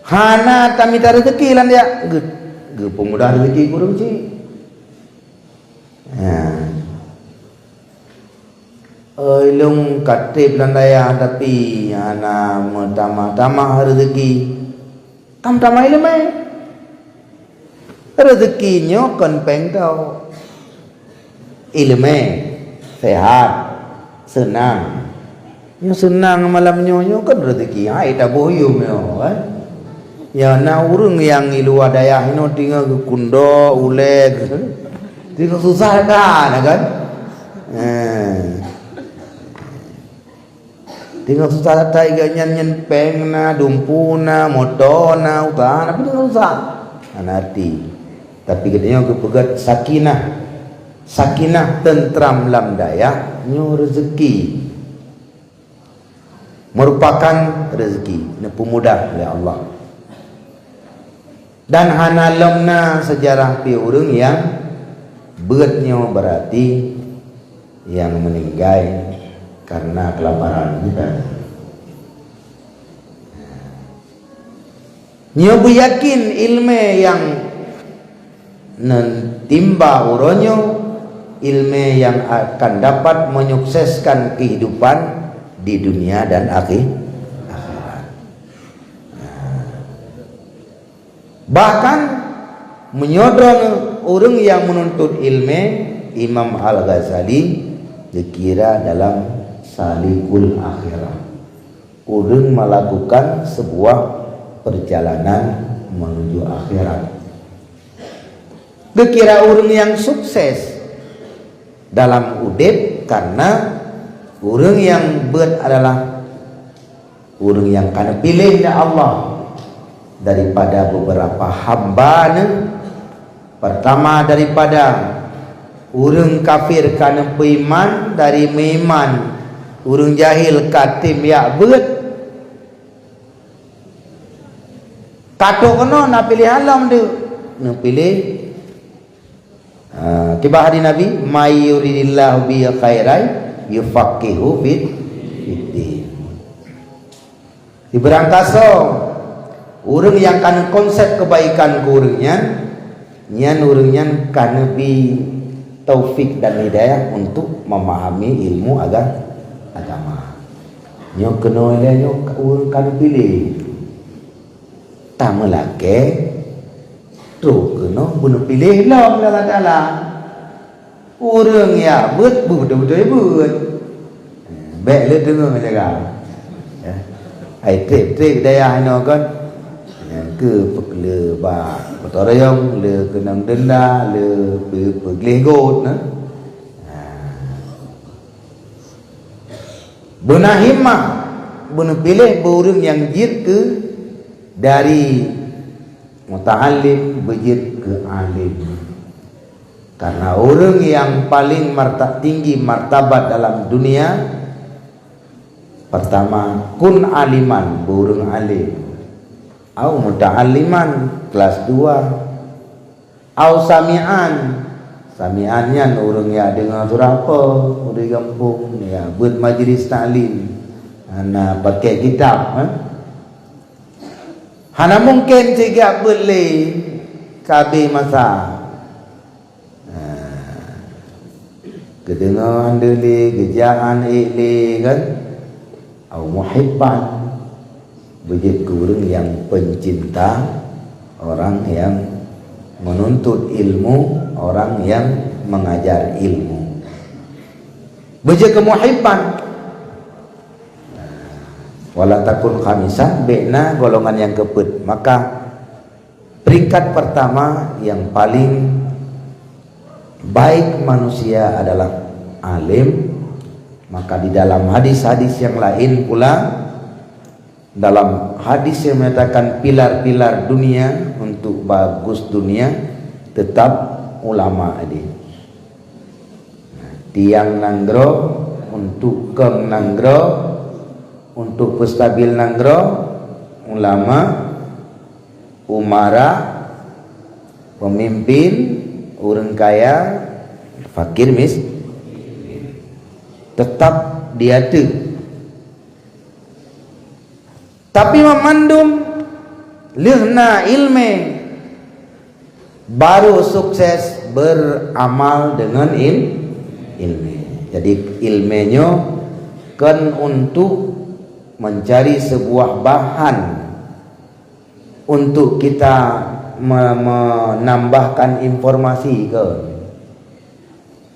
Hana tamita reuzeki lam dia, geu-, geupeumudah reuzeki keu ureuëng cit. Ha. Oi, lôn ka treb lam dayah, tapi hana meutamah-tamah reuzeki. Ka meutamah iéleumé. Reuzeki nyoe kon péng tho. Iéleumé, sehat, seunang. Nyoe seunang malam nyoe, nyoe kan reuzeki. Hai taboh yum nyoe, kan? Ya, na ureuëng nyang i luwa dayah inoe tinggai geukundok, ulée, tinggai susah that, kan? Eh. Tinggai susah that, iga nyan, nyan péng na, dumpeue na, moto na, usaha na, tapi tinggai susah. Hana arti. Tapi geutanyoe geupeugét sakinah. Sakinah, teuntram lam dayah, nyoe reuzeki. Meurupakan reuzeki neupeumudah lé Allah. Dan hana lom na seujarah pih ureuëng nyang beuet nyoe, berarti nyang meuninggai kareuna keulaparan, bukan? Nyoe beuyakin iéleumé nyang neutimba uroe nyoe, iéleumé nyang akan dapat menyukseskan kehidupan di dunia dan akhi-, akhirat. Bahkan, meunyoe droeneuh ureuëng nyang meununtut iéleumé, Imam Al-Ghazali geukira dalam salikul akhirah. Ureuëng melakukan sebuah perjalanan menuju akhirat. Geukira ureuëng nyang sukses dalam udeb kareuna ureuëng nyang beuet adalah ureuëng nyang ka neupiléh lé Allah daripada beberapa hamba neuh. Pertama daripada ureuëng kafir ka neupeuiman dari meuiman, ureuëng jahil ka tem jak beuet. Ka trok keunoe na piléh lom deuh, neupiléh. Ha, kiban hadis Nabi, "May yuridillahu bihi khairan yufaqqihhu fid, fid din." Sibarang kasoe, ureuëng nyang ka neukonsep keubaikan keu ureuëng nyan, nyan ureuëng nyan ka neubi taufik dan hidayah untuk memahami ilmu aga-, agama. Nyoe keunoe lé nyoe ureuëng ka neupiléh. Tameulakée, trok keunoe beuneupiléh lom lé Allah Taala. Ureuëng nyang beuet, beubeutôi-beutôi beuet. Bék lé teungoh jaga. Ya. Hai treb-treb dayah inoe kon. Nyang keu peukeuleu bak gotong royong, le keunong denda, le peu-, peugleh got, nah. Ha. Beuna himmah, beuneupiléh beu ureuëng nyang jeuet keu dari Muta'allim beujeuet keu alim. Karena ureuëng nyang paleng marta-, tinggi martabat dalam dunia, pertama, kun aliman, beu ureuëng alim. Au muta'alliman, kelas dua. Au sami'an. Sami'an nyan ureuëng nyang deungoe surah po, ureuëng gampông, ya, beuet majlis taklim. Hana pakai kitab, eh? Hana mungken sigak beuet lé, ka abéh masa. Nah, geudeungoe han deuh lé, geujak han ék lé, kan? Au muhibban, beujeuet keu ureuëng nyang pencinta, orang yang menuntut ilmu, orang yang mengajar ilmu. Beujeuet keu muhibban. Wala takun khamisan, bék na golongan nyang keupeuet. Maka peringkat pertama yang paling baik manusia adalah alim. Maka di dalam hadis-hadis yang lain pula, dalam hadis yang menyatakan pilar-pilar dunia untuk bagus dunia, tetap ulama tadi. Tiang nanggroe, untuk keueng nanggroe, untuk peustabil nanggroe, ulama, umara, pemimpin, ureuëng kaya, fakir mis-, tetap diateueh. Tapi mamandum lheueh na ilmé, baru sukses beramal dengan il-, ilmé. Jadi ilmé nyoe kon untuk mencari sebuah bahan untuk kita me-, menambahkan informasi ke.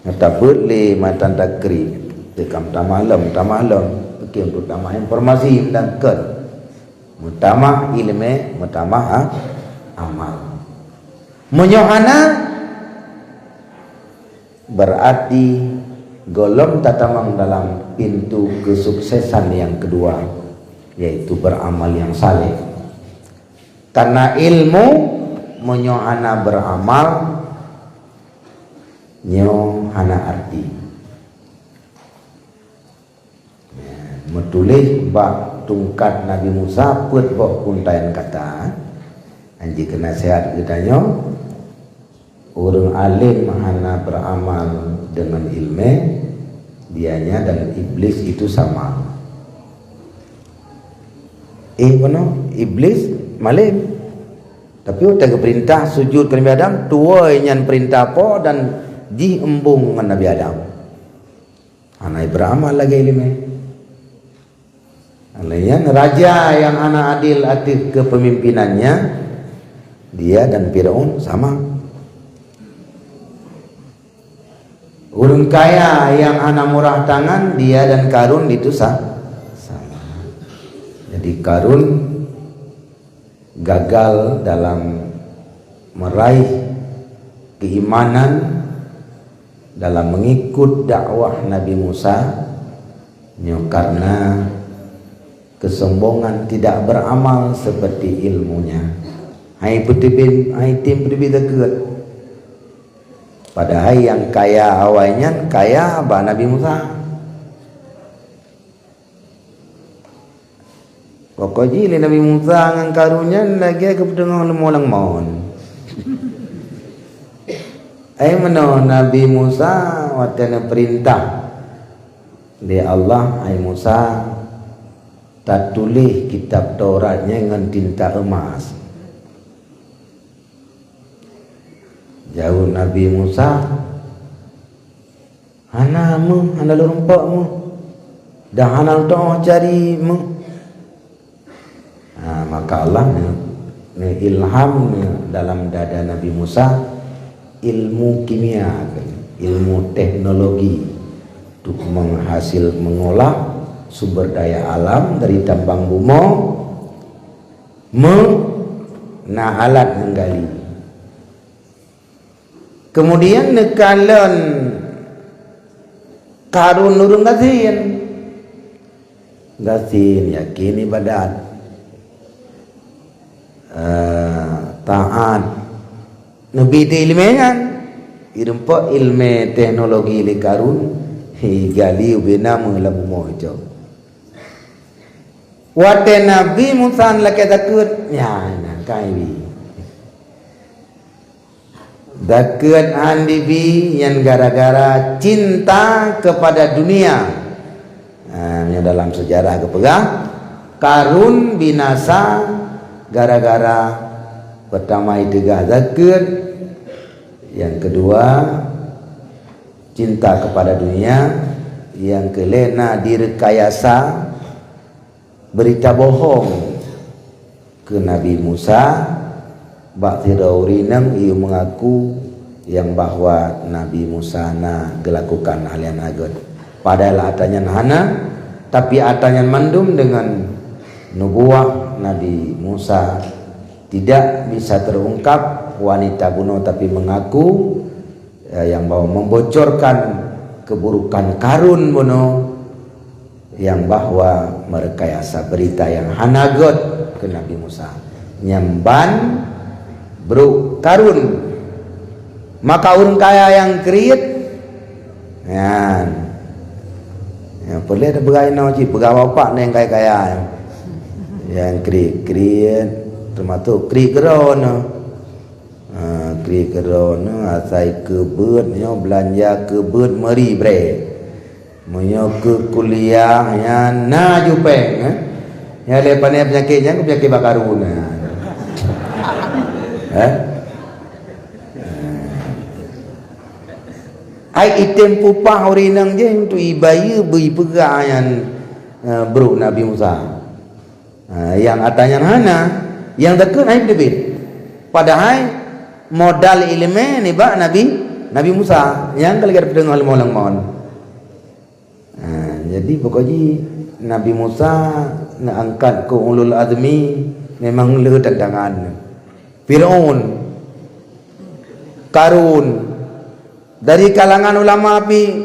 Nyang tabeuet lé matan takrib, teukam tamah lom, tamah lom, pike untuk tamah informasi meunan kon. Meutamah iéleumé, meutamah a-, amal. Meunyoe hana, berarti gohlom tatamong dalam pintu kesuksesan yang kedua, yaitu beramal yang saleh. Karena ilmu meunyoe hana beramal, nyoe hana arti. Meutuléh bak tungkat Nabi Musa peuet boh peuntayan kata, anjeuk keu naseuhat geutanyoe, ureuëng além hana beramal dengan ilmu, dianya dan iblis itu sama. Eh, bunoe, iblis malém. Tapi watée geupeurintah sujud keu Nabi Adam, tuwoe nyan peurintah Po dan jih eumbong ngon Nabi Adam. Hana beramal lagée iéleumé. Lagée nyan raja nyang hana adil ateueh kepemimpinannya, dia dan Firaun sama. Ureuëng kaya nyang hana murah tangan, dia dan Karun itu sa-, sama. Jadi Karun gagal dalam meraih keimanan, dalam mengikut dakwah Nabi Musa, nyoe karena kesombongan, tidak beramal seperti ilmunya. Hai peuteubiet, hai tem peuteubiet zakeuet. Padahai nyang kaya awai nyan kaya bak Nabi Musa. Pokok jih lé Nabi Musa ngon Karun nyan lagée geupeuteungoh leumo lam mon. Ai meunoe Nabi Musa watée neupeurintah lé Allah, "Hai Musa, tatuléh kitab Taurat nyan ngon tinta eumas." Jaweueb Nabi Musa, "Hana meuh, hana lôn rumpok meuh, dan hana lôn tu'oh cari meuh." Ha, maka Allah neu-, neuilham neu-, dalam dada Nabi Musa ilmu kimia, ilmu teknologi untuk menghasil, mengolah sumber daya alam dari tambang bumoe, meu-, na alat menggali. Kemudian neukalon Karun ureuëng gasien. Gasien yakin ibadat. Eh, Taát. Neubi teu ileumèe nyan. Ireumpok ileumèe teknologi lé Karun, hi gali ubena meulam bumoe cok. Watèe Nabi Musa lakèe takheut, nyan, nyan, ka ibi. Takheut han dibi nyan gara-gara cinta kepada dunia. Nah, nyoe dalam sejarah geupeugah, Karun binasa gara-gara pertama iteugah takheut, yang kedua cinta kepada dunia, yang keulhèe na direkayasa berita bohong keu Nabi Musa, bak sidroe ureueng inong yue meungaku nyang bahwa Nabi Musa na geulakukan hal nyang na gèt. Padahai atra nyan hana, tapi atra nyan mandum deungon nubuwah Nabi Musa tidak bisa terungkap, wanita bunoe tapi meungaku, eh, nyang bahwa membocorkan keburukan Karun bunoe, nyang bahwa meureuka asa beurita nyang hana gèt keu Nabi Musa. Nyan ban brôk Karun. Maka ureueng kaya nyang kriet, nyan. Nyang peureulèe tapeugah inoe cit, peugah bapak nyang kaya-kaya. Nyang kriet-kriet, teumasok kriet keudroe nyoe. Ha, kriet keudroe nyoe asai keu beuet nyoe, beulanja keu beuet meuri brèe. Meunyoe keu kuliah nyan na ju péng, eh. Nyang lé pané peunyakét nyan, peunyakét bak Karun nyan. Eh? Ai item pupah ureueng inong jih untuk ibayeue beu ipeugah nyan, eh, brôk Nabi Musa. Ha, nyang atra nyan hana, nyang takheun hai teubiet. Padahai modal ileumèe nibak Nabi, Nabi Musa, nyang ka lagèe tapeudeungoe leumoh-leumoh. Ha, jadi pokok jih Nabi Musa neuangkat keu ulul azmi memang le tantangan. Firaun, Karun, dari kalangan ulama pi,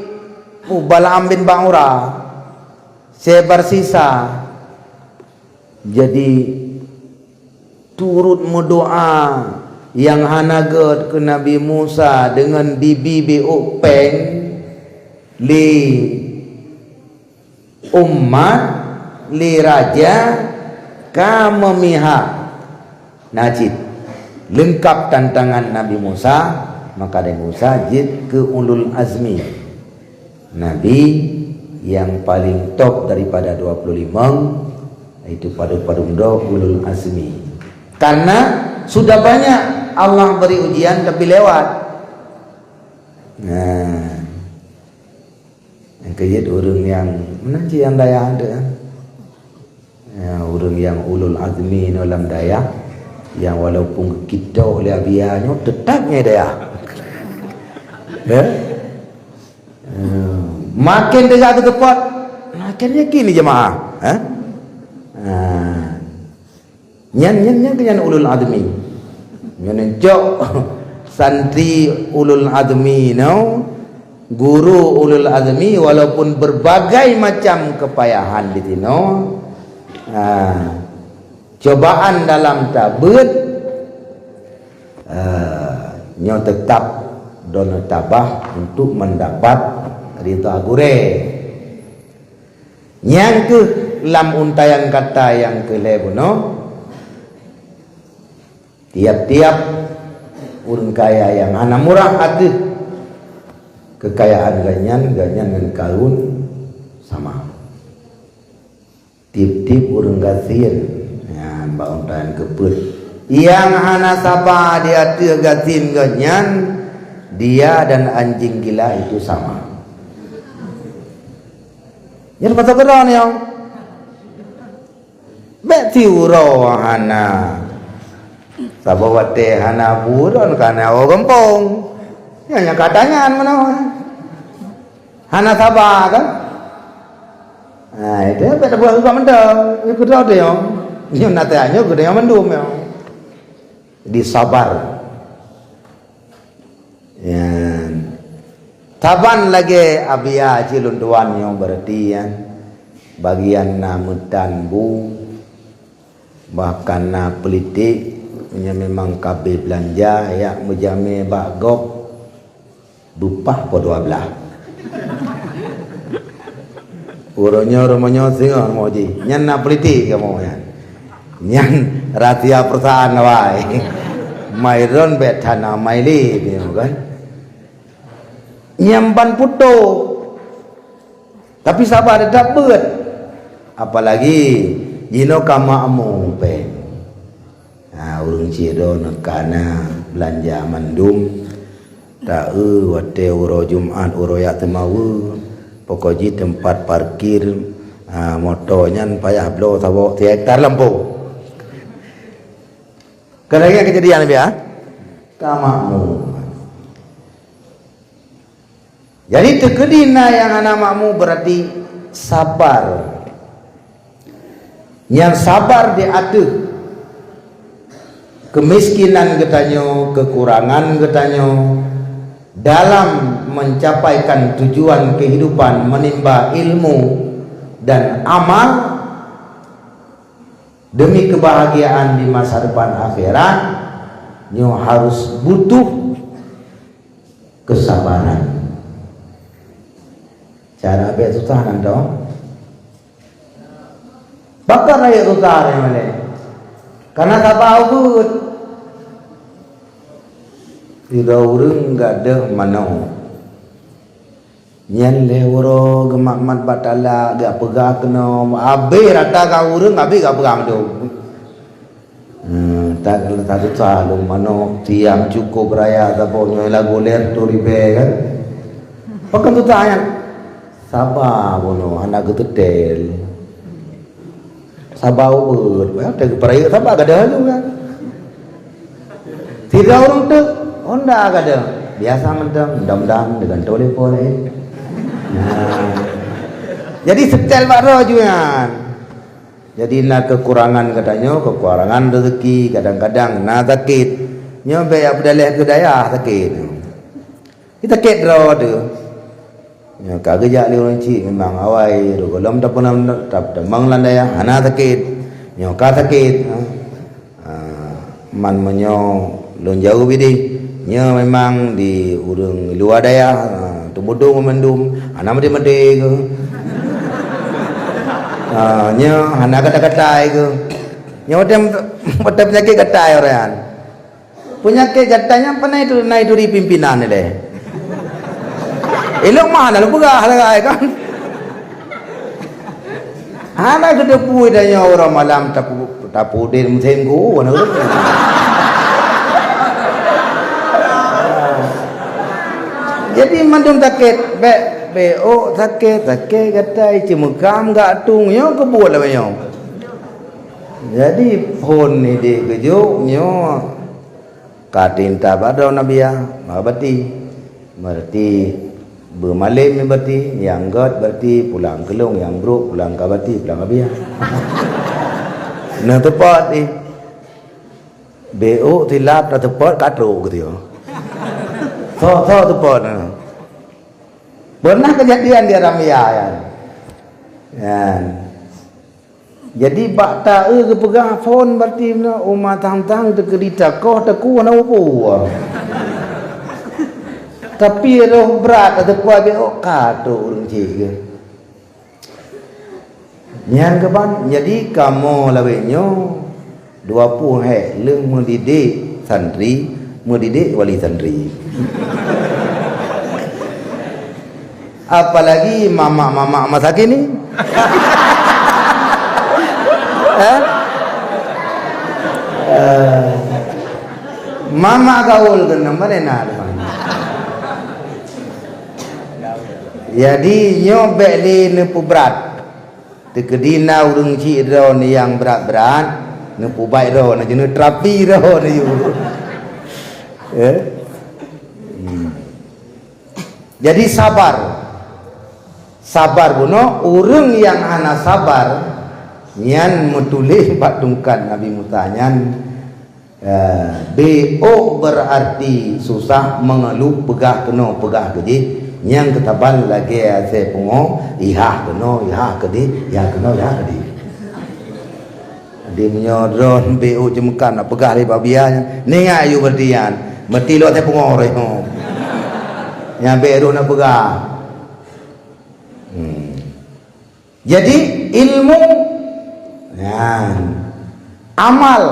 oh, Balaam bin Ba'ura, Syekh Barsisa. Jadi, turot meudoa nyang hana gèt keu Nabi Musa deungon dibi biôk péng lé umat, lé raja ka meumihak. Na cit leungkap tantangan Nabi Musa, maka Nabi Musa jeuet keu ulul azmi. Nabi nyang paleng top daripada dua puluh limong, yaitu padub-padub droe ulul azmi. Karena sudah banyak Allah beri ujian tapi lewat. Nah, nyang keujeuet ureueng nyang meunan cit nyang dayah tu, ya. Ya, ureueng nyang ulul azmi nyoe lam dayah, nyang walaupun geukidok lé Abiya nyoe, teutap nyan dayah. Ya? Ya. Makin teuga geuteupot, makin yakin jeumaáh. Ha? Ha. Nyan, nyan, nyan, nyan ulul azmi. Nyan cok santri ulul azmi nyoe, guru ulul azmi, walaupun berbagai macam kepayahan di sinoe, ha, cobaan dalam tabeuet, ha, nyoe tetap droeneuh tabah untuk mendapat ridha gurèe. Nyang keuh lam untaian kata nyang keu lhèe bunoe, tiap-tiap ureueng kaya nyang hana murah ateueh keukayaan geuhnyan, geuhnyan ngon Karun sama. Tiep-tiep ureueng gasien, nyan bak untaian keupeuet, nyang hana saba di ateueh gasien geuhnyan, dia dan anjing gila itu sama. Nyan pasal keudroe nyoe. Bèk siuroe hana. Saboh watèe hana buron ka na gampông. Nyan nyang ka tanyan meunoe. Hana saba kan? Ha, itu bèk tabuet geuh mantong. Ikut roh teuh nyoe. Nyoe na teuh nyoe geuh nyoe mandum nyoe. Di sabar. Nyan. Saban lagèe Abiya cit lôn tuan nyoe, berarti nyan bagian na meutan bu, bahkan na peulitek, Nyan memang ka abéh beulanja, jak meujamé bak gob beupah poh dua blaih. Uroe nyoe rumoh nyoe singoh rumoh jih. Nyan na politik kamoe nyan. Nyan rahsia perusahaan awai. Mai ron bék that na mai lé, kan? Nyang ban putôh. Tapi saba teutap beuet. Apalagi jinoe ka makmu péng. Ha, ureueng chik droeneuh ka na beulanja mandum. Ta-eu watée uroe Jumat, uroe jak teumawe. Pokok jih teumpat parkir, ha, moto nyan payah bloe saboh sihektar lampôh. Ka lagée keujadian biasa. Ka makmu. Jadi, teukeudi na nyang hana makmu, berarti sabar. Nyang sabar di ateueh kemiskinan geutanyoe, kekurangan geutanyoe dalam mencapaikan tujuan kehidupan, menimba ilmu dan amal demi kebahagiaan di masa depan akhirat, nyoe harus butuh kesabaran. Cara bék susah nan toh. Pakon rayeuk susah nyan malée? Karena saba ubeut. Sidroe ureueng gadôh manok. Nyan lhée uroe geumat-mat bak tala, geupeugah keunoe, abéh rata ka ureueng, abéh geupeugah mandum. Hmm, tak, tak susah lôn manok, tiam cukôp raya saboh nyoe lagu ler tu ribée kan. Pakon susah nyan? Saba bunoe, hana geuteutel. Saba ubeut, ya, teupeurayeuk saba gadôh laju kan. Sidroe ureueng teuk, honda gadôh. Biasa mantong, mudah-mudahan digantung lé po laén. Nah. Jadi setel bak droe ju nyan. Jadi na kekurangan geutanyoe, kekurangan rezeki, kadang-kadang na sakét. Nyoe bék jak beudaleh keu dayah sakét. Di sakét droe teuh. Nyoe ka geujak lé ureueng chik memang awai, gohlom tapeunam, tap-, tamong lam dayah, hana sakét. Nyoe ka sakét, ha. Ha, man meunyoe lôn jaweueb idéh, nyoe memang di ureueng luwa dayah, ha, teumudong mandum, hana maté-maté keuh. Ha, nyoe hana gata-gatai keuh. Nyoe watèe, watèe peunyakét gatai ureueng nyan. Peunyakét gata nyan peunaih tu, naih turi pimpinan ilèe. Ilok mah hana lôn peugah sagai kan. Hana geuteupeue tanyoe uroe malam tapu-, tapudin musém geu, hana geuteupeue. Jadi mandum sakét, bèk, bèk ôk sakét, sakét gata, ceumeukam gak tueng, nyoe keubuet lagèe nyoe. Jadi phôn idéh keujok nyoe. Ka tinta bak droe Nabiah, mabati. Berarti beumalém berarti, nyang gèt berarti pulang keulong, nyang brôk pulang ka bati, pulang ka biah. Neuteupot ih. Bèk ôk silap tateupot ka trôk geuteuh. Tho-tho teupot na. Pernah kejadian di Aramia, ya. Nyan. Jadi, bak ta-eu geupeugah phôn berarti na uma tang-tang teukeudi takoh teukue hana peue. Tapi roh brat ateueh kuah bèk ôk ka trôk ureueng chik geuh. Nyan keuban, jadi kamoe lawét nyoe dua ploh hék lheueh meudidik santri, meudidik wali santri. Apalagi mamak-mamak masa kini. Eh? Eh, mamak gaul keunan, mana na teuma. Jadi, nyoe bèk lé neupeubrat. Teukeudi na ureueng chik droeneuh nyang brat-brat, neupeubait droeneuh, neuterapi droeneuh yue. Eh? Hmm. Jadi sabar. Sabar bunoe, ureueng nyang hana sabar, nyan meutuléh bak tungkat Nabi Musa nyan, eh, beuôk berarti susah, mengeluh, peugah keunoe, peugah keujih, nyang keutaban lagèe asèe pungo, ihah keunoe, ihah keudéh, ihah keunoe, ihah keudéh. Di meunyoe droe B U ceumeukat nak peugah lé Pak Bia nyan, ningai yue berarti nyan. Meuti lôn teuh pungo roh nyoe. Nyan B U nak peugah. Hmm. Jadi ilmu nyan amal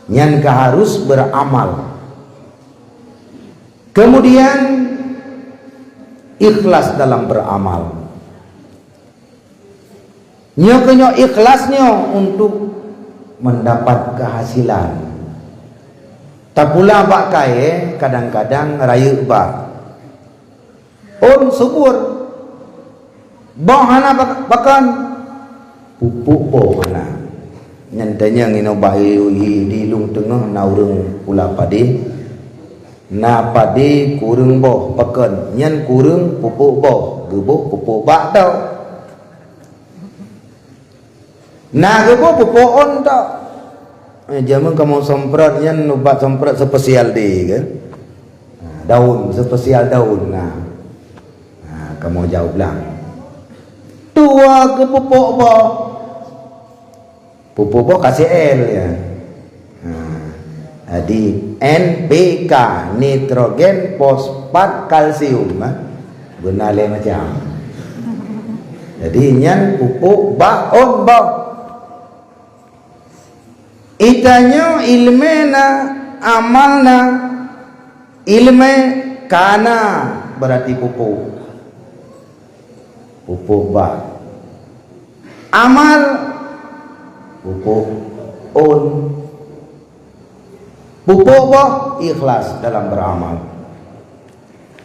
nyan ka harus beramal. Kemudian ikhlas dalam beramal. Nyoe keuh nyoe ikhlas nyoe untuk mendapat kehasilan. Tapula bak kayée kadang-kadang rayeuk bak. Ôn subur. Boh hana bak-, pakon. Pupuk boh hana. Nyan tanyong inoe bak i, i, di Lueng Teungoh na ureuëng pula padé. Na padé kureueng boh pakon. Nyan kureueng pupuk boh. Geuboh pupuk bak tau. Na geuboh pupuk ôn tau. Eh, jameun kamoe semprot nyan ubat semprot spesial deh kan. Ha, daun, spesial daun. Nah. Ha, kamoe jaweueb lang. Tuwa keu pupuk boh. Pupuk boh K C L ya. Ha. Jadi N P K, nitrogen, fosfat, kalsium, ha. Beuna lé macam. Jadi nyan pupuk bak ôn boh. Itanyoe ileumé na, amal na, ileumé kana berarti pupuk. Pupuk bak. Amal pupuk ôn. Pupuk boh ikhlas dalam beramal.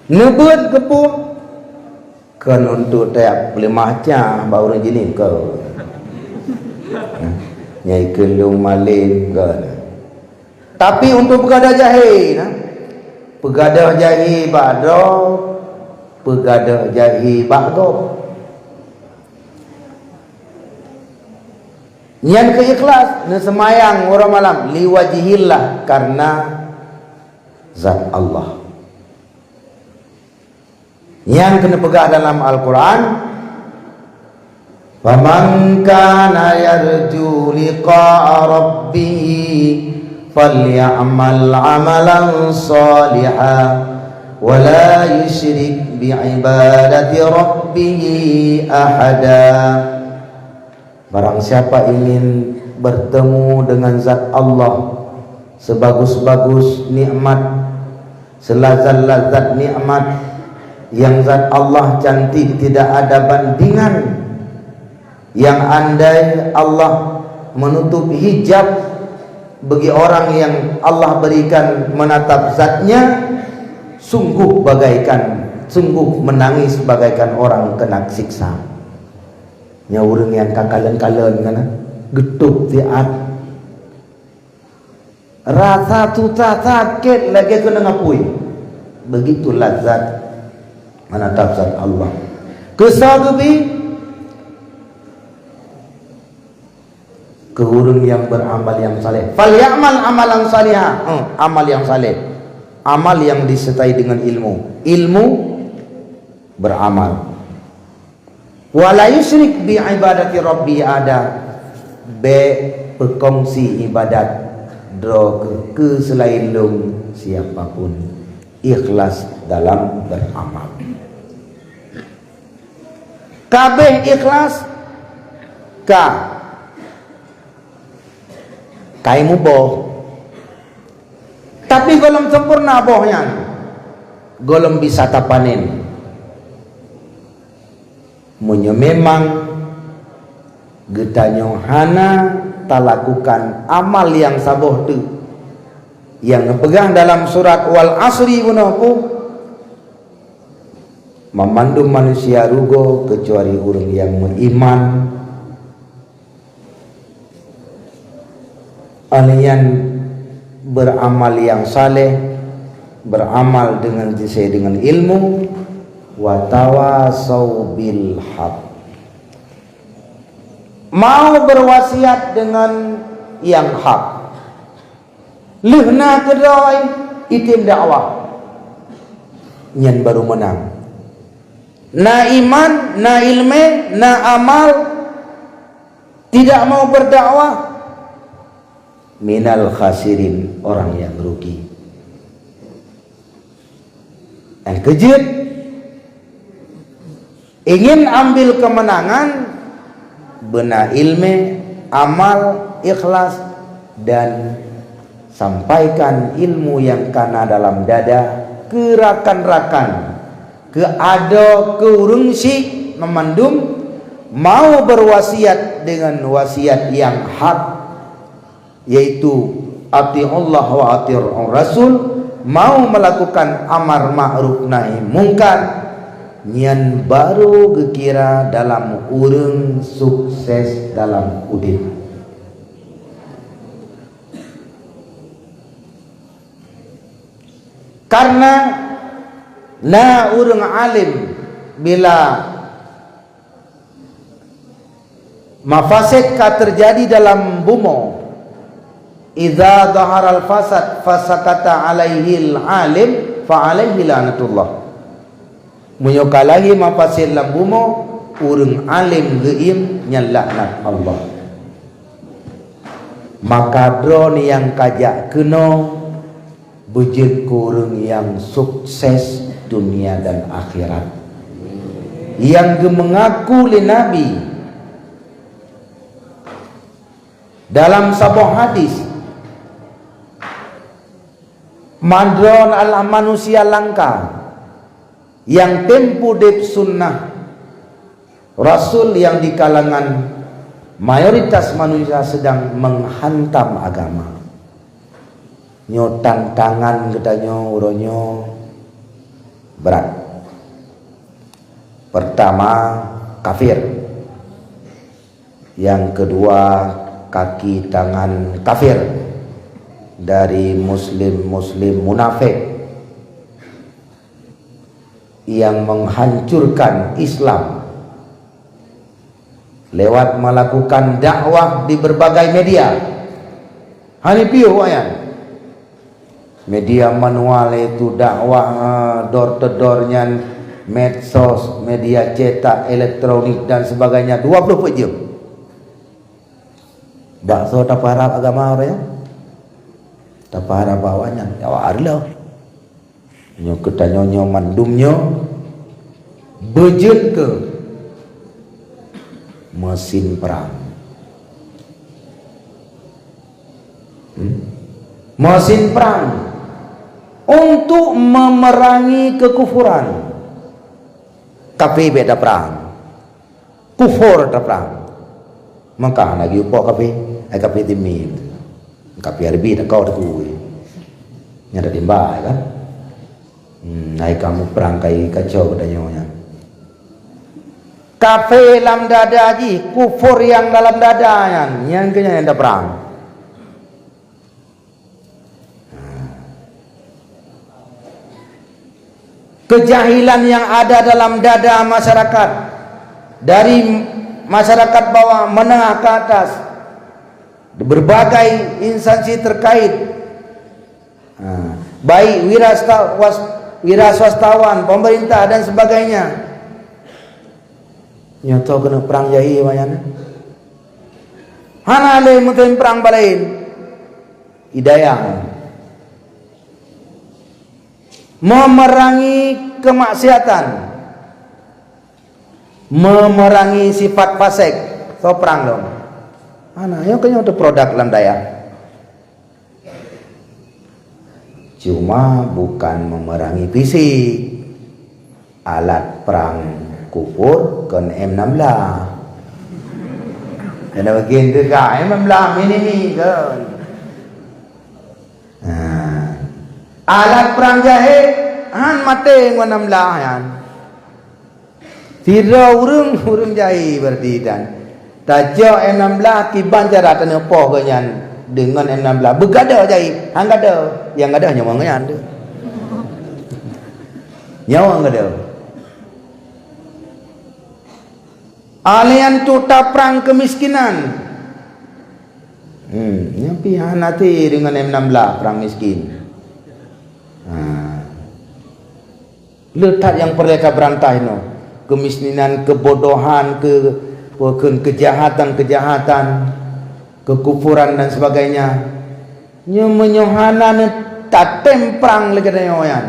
Neubeuet geupuk kon untuk tajak peuleumah cah bak ureuëng jinih keu. Nyai keu lôn malém kon. Tapi untuk peugadôh jahé nah. Peugadôh jahé bak droe, peugadôh jahé bak gob. Nyan keu ikhlas, neuseumayang uroe malam liwajhillah karena zat Allah. Nyang keuneuk peugah dalam Al-Quran, "Faman kana yarju liqa'a rabbih falyamal amalan shaliha wa la yusyrik bi'ibadati rabbih ahada." Barang siapa ingin bertemu dengan zat Allah, sebagus-bagus nikmat, selazat-lazat nikmat, yang zat Allah cantik tidak ada bandingan, yang andai Allah menutup hijab bagi orang yang Allah berikan menatap zatnya, sungguh bagaikan, sungguh menangis bagaikan orang kena siksa. Nyan ureuëng nyang ka kalon-kalon kan, geutôb siat. Rasa susah sakét lagée keuneuk apui. Begitu lazat menatap zat Allah. Keu soe geubi? Keu ureuëng nyang beramal nyang saleh. "Falyamal amalan shaliha." Hmm, amal nyang saleh. Amal yang disertai dengan ilmu. Ilmu beramal. "Wa la yusyrik bi ibadati rabbi ahada." Bék peukongsi ibadat droe keu, keu seulaén lôn siapa pun. Ikhlas dalam beramal. Kabeh ikhlas ka kai muboh. Tapi gohlom sempurna boh nyan, gohlom bisa tapanen. Meunyoe memang geutanyoe hana talakukan amal nyang saboh teuk, nyang geupeugah dalam surat Wal Asri bunoe peue, "Banmandum manusia rugoe keucuali ureuëng nyang meuiman." Ahli nyan beramal nyang saleh, beramal dengan sesuai dengan ilmu, wa tawasau bil haq. Mau berwasiat dengan yang hak. Lheueh na keudroe item dakwah. Nyan baru meunang. Na iman, na ilme, na amal, Tidak mau berdakwah, minal khasirin, orang yang rugi. Nyang keujeuet, ingin ambil kemenangan, beuna ileumèe, amal, ikhlas, dan sampaikan ilmu nyang kana dalam dada keu rakan-rakan, keu adoe, keu ureueng syiek, meumandum mau berwasiat dengan wasiat nyang hak, yaitu ati'ullah wa ati'ur rasul, mau melakukan amar ma'ruf nahi mungkar, nyan baru geukira dalam ureueng sukses dalam udeb. Karena na ureueng alim, bila mafasid ka teujadi dalam bumoe, "Idza dhaharal fasad fasakata alaihil alim, fa alaihi la'natullah." Meunyoe ka lahé mafasid lam bumoe, ureueng alim geuiem, nyan laknat Allah. Maka droeneuh nyang ka jak keunoe, beujeuet keu ureueng nyang sukses dunia dan akhirat. Nyang geumeungaku lé Nabi dalam saboh hadis, mandroe adalah manusia langka nyang tempo udeb sunnah Rasul nyang di kalangan mayoritas manusia sedang menghantam agama. Nyoe tantangan geutanyoe uroe nyoe brat. Pertama, kafir. Yang kedua, kaki tangan kafir dari muslim-muslim munafik yang menghancurkan Islam lewat melakukan dakwah di berbagai media. Hana piôh awaknyan. Media manual, yaitu dakwah, eh, door to door nyan, medsos, media cetak, elektronik dan sebagainya, dua ploh peuet jeuem. Bak soe tapeuharab agama awaknyan? Tapeuharab awaknyan, ya Allah. Nyoe geutanyoe nyoe mandum nyoe beujeuet keu mesin perang. Hmm? Mesin perang untuk memerangi kekufuran. Kafé bèk taprang. Kufur taprang. Maka lagi upok kafé, ai kafé timé. Kafé Arabi takau teukui. Nyang teutimba kan. Hmm, ai kamoe prang kai kacau geutanyoe nyan. Kafé lam dada jih, kufur nyang dalam dada nyan, nyan keuh nyan nyang taprang. Kejahilan yang ada dalam dada masyarakat, dari masyarakat bawah menengah ke atas, berbagai instansi terkait, ha, baik wirasta-, was-, wiraswastawan, pemerintah dan sebagainya. Nyoe toh keuneuk prang jahé awaknyan. Hana lé meuteun prang balaén. Hidayah. Memerangi kemaksiatan. Memerangi sifat fasik. Toh prang lom. Hana, nyoe keuh nyoe teuh produk lam dayah. Cuma bukan memerangi fisik. Alat perang kufur kon M enam belas. Kena bikin teuka M enam belas mini-mini kon. Nah, alat perang jahé han maté ngon enam belas nyan. Sidroe ureuëng, ureuëng jahé berarti dan tacok M enam belas kiban cara taneupoh geuh nyan deungon M enam belas. Beugadoh jahé, han gadoh. Nyang gadoh nyoe ngon nyan tu. Nyoe gadoh. Alian tu taprang kemiskinan. Hmm, nyan pih hana ti deungon M enam belas perang miskin. Ha. Le that nyang peureulée ka beurantai nyoe. Kemiskinan, kebodohan, ke Peue kheun keujahatan-keujahatan, keukufuran dan sebagainya. Nyoe meunyoe hana neutatém prang lé geutanyoe nyan.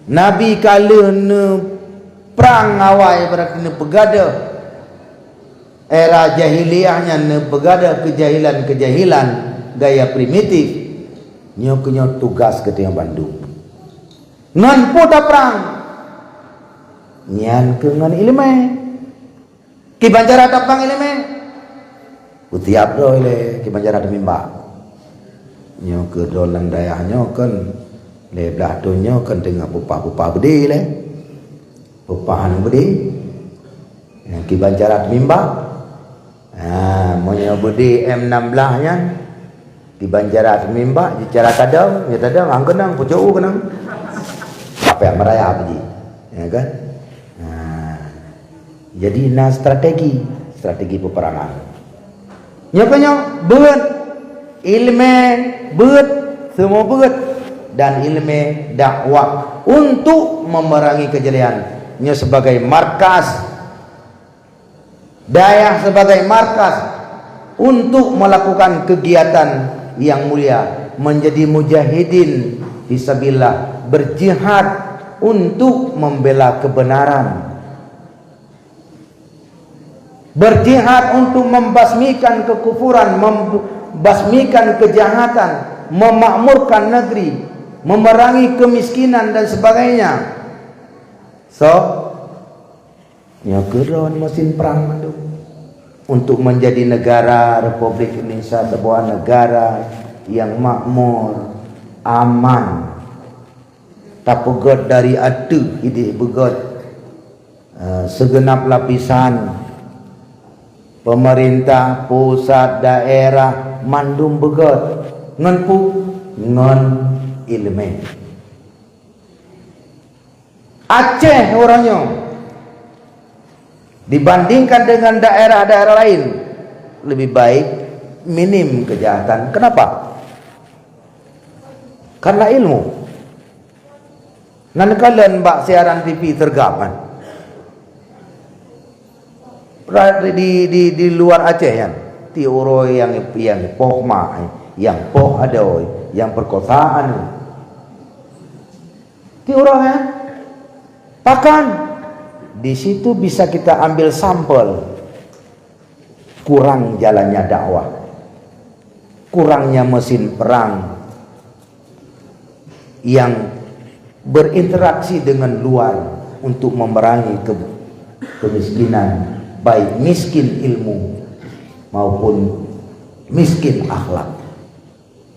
Nabi ka lheueh neuprang awai, berarti neupeugadôh era jahiliyah nyan, neupeugadôh keujahilan-keujahilan gaya primitif. Nyoe keuh nyoe tugas geutanyoe bandum. Ngon peue taprang? Nyan keuh ngon iéleumé. Kiban cara taprang iéleumé? Kutiab droe lé kiban cara teumimbak. Nyoe keuh droe lam dayah nyoe kan, lé blah thôn nyoe kan teungoh peupah-peupah beudé lé. Peupah aneuk beudé. Nyan kiban cara teumimbak. Ha, meunyoe beudé M enam belas nyan, kiban cara teumimbak, cara tadong, ya tadong, ang keunong, pucuk u keunong. Apa yang merayap ji? Ya kan? Ha. Jadi na strategi, strategi peperangan. Nyoe keuh nyoe beuet, iéleumé beuet, semua beuet, dan iéleumé dakwah untuk memerangi keujahilian. Nyoe sebagai markas, dayah sebagai markas untuk melakukan kegiatan yang mulia, menjadi mujahidin fisabilillah, berjihad untuk membela kebenaran. Berjihad untuk membasmikan kekufuran, membasmikan kejahatan, memakmurkan negeri, memerangi kemiskinan dan sebagainya. So, nyoe keuh droen mesin perang mandum. Untuk menjadi negara Republik Indonesia, sebuah negara yang makmur, aman. Tapeugét dari ateueh idéh beugét. Eh, segenap lapisan, pemerintah, pusat, daerah, mandum beugét. Ngon peue? Ngon iéleumé. Aceh uroe nyoe, dibandingkan dengan daerah-daerah lain, lebih baik minim kejahatan. Kenapa? Karena ilmu. Nan kalon bak siaran T V teugab kan. Di, di, di luar Aceh kan. Ti uroe nyang, nyang poh mak, nyang poh adoe, nyang perkosaan. Ti uroe kan. Bahkan di situ bisa kita ambil sampel. Kurang jalannya dakwah, kurangnya mesin perang yang berinteraksi dengan luar untuk memerangi ke-, kemiskinan, baik miskin ilmu maupun miskin akhlak.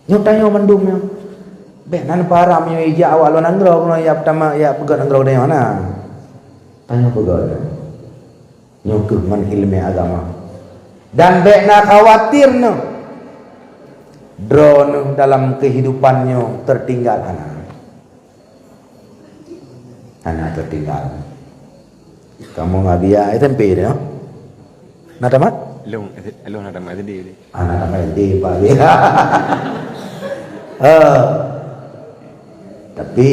Nyoe tanyoe mandum nyoe. Bék nan param nyoe ijak awak luwa nanggroe, nyoe ya peutama, ya peugét nanggroe tanyoe na. Tanyoe peugét. Nyoe keuh ngon iéleumé agama. Dan bék na khawatir nyoe. Droeneuh dalam keuhidupan nyoe teutinggal hana. Hana teutinggal. Kamoe ngon Abiya S M P nyoe. Na tamat? Lôn, lôn na tamat S D. Ah, na tamat S D, Pak Abiya. Eh, tapi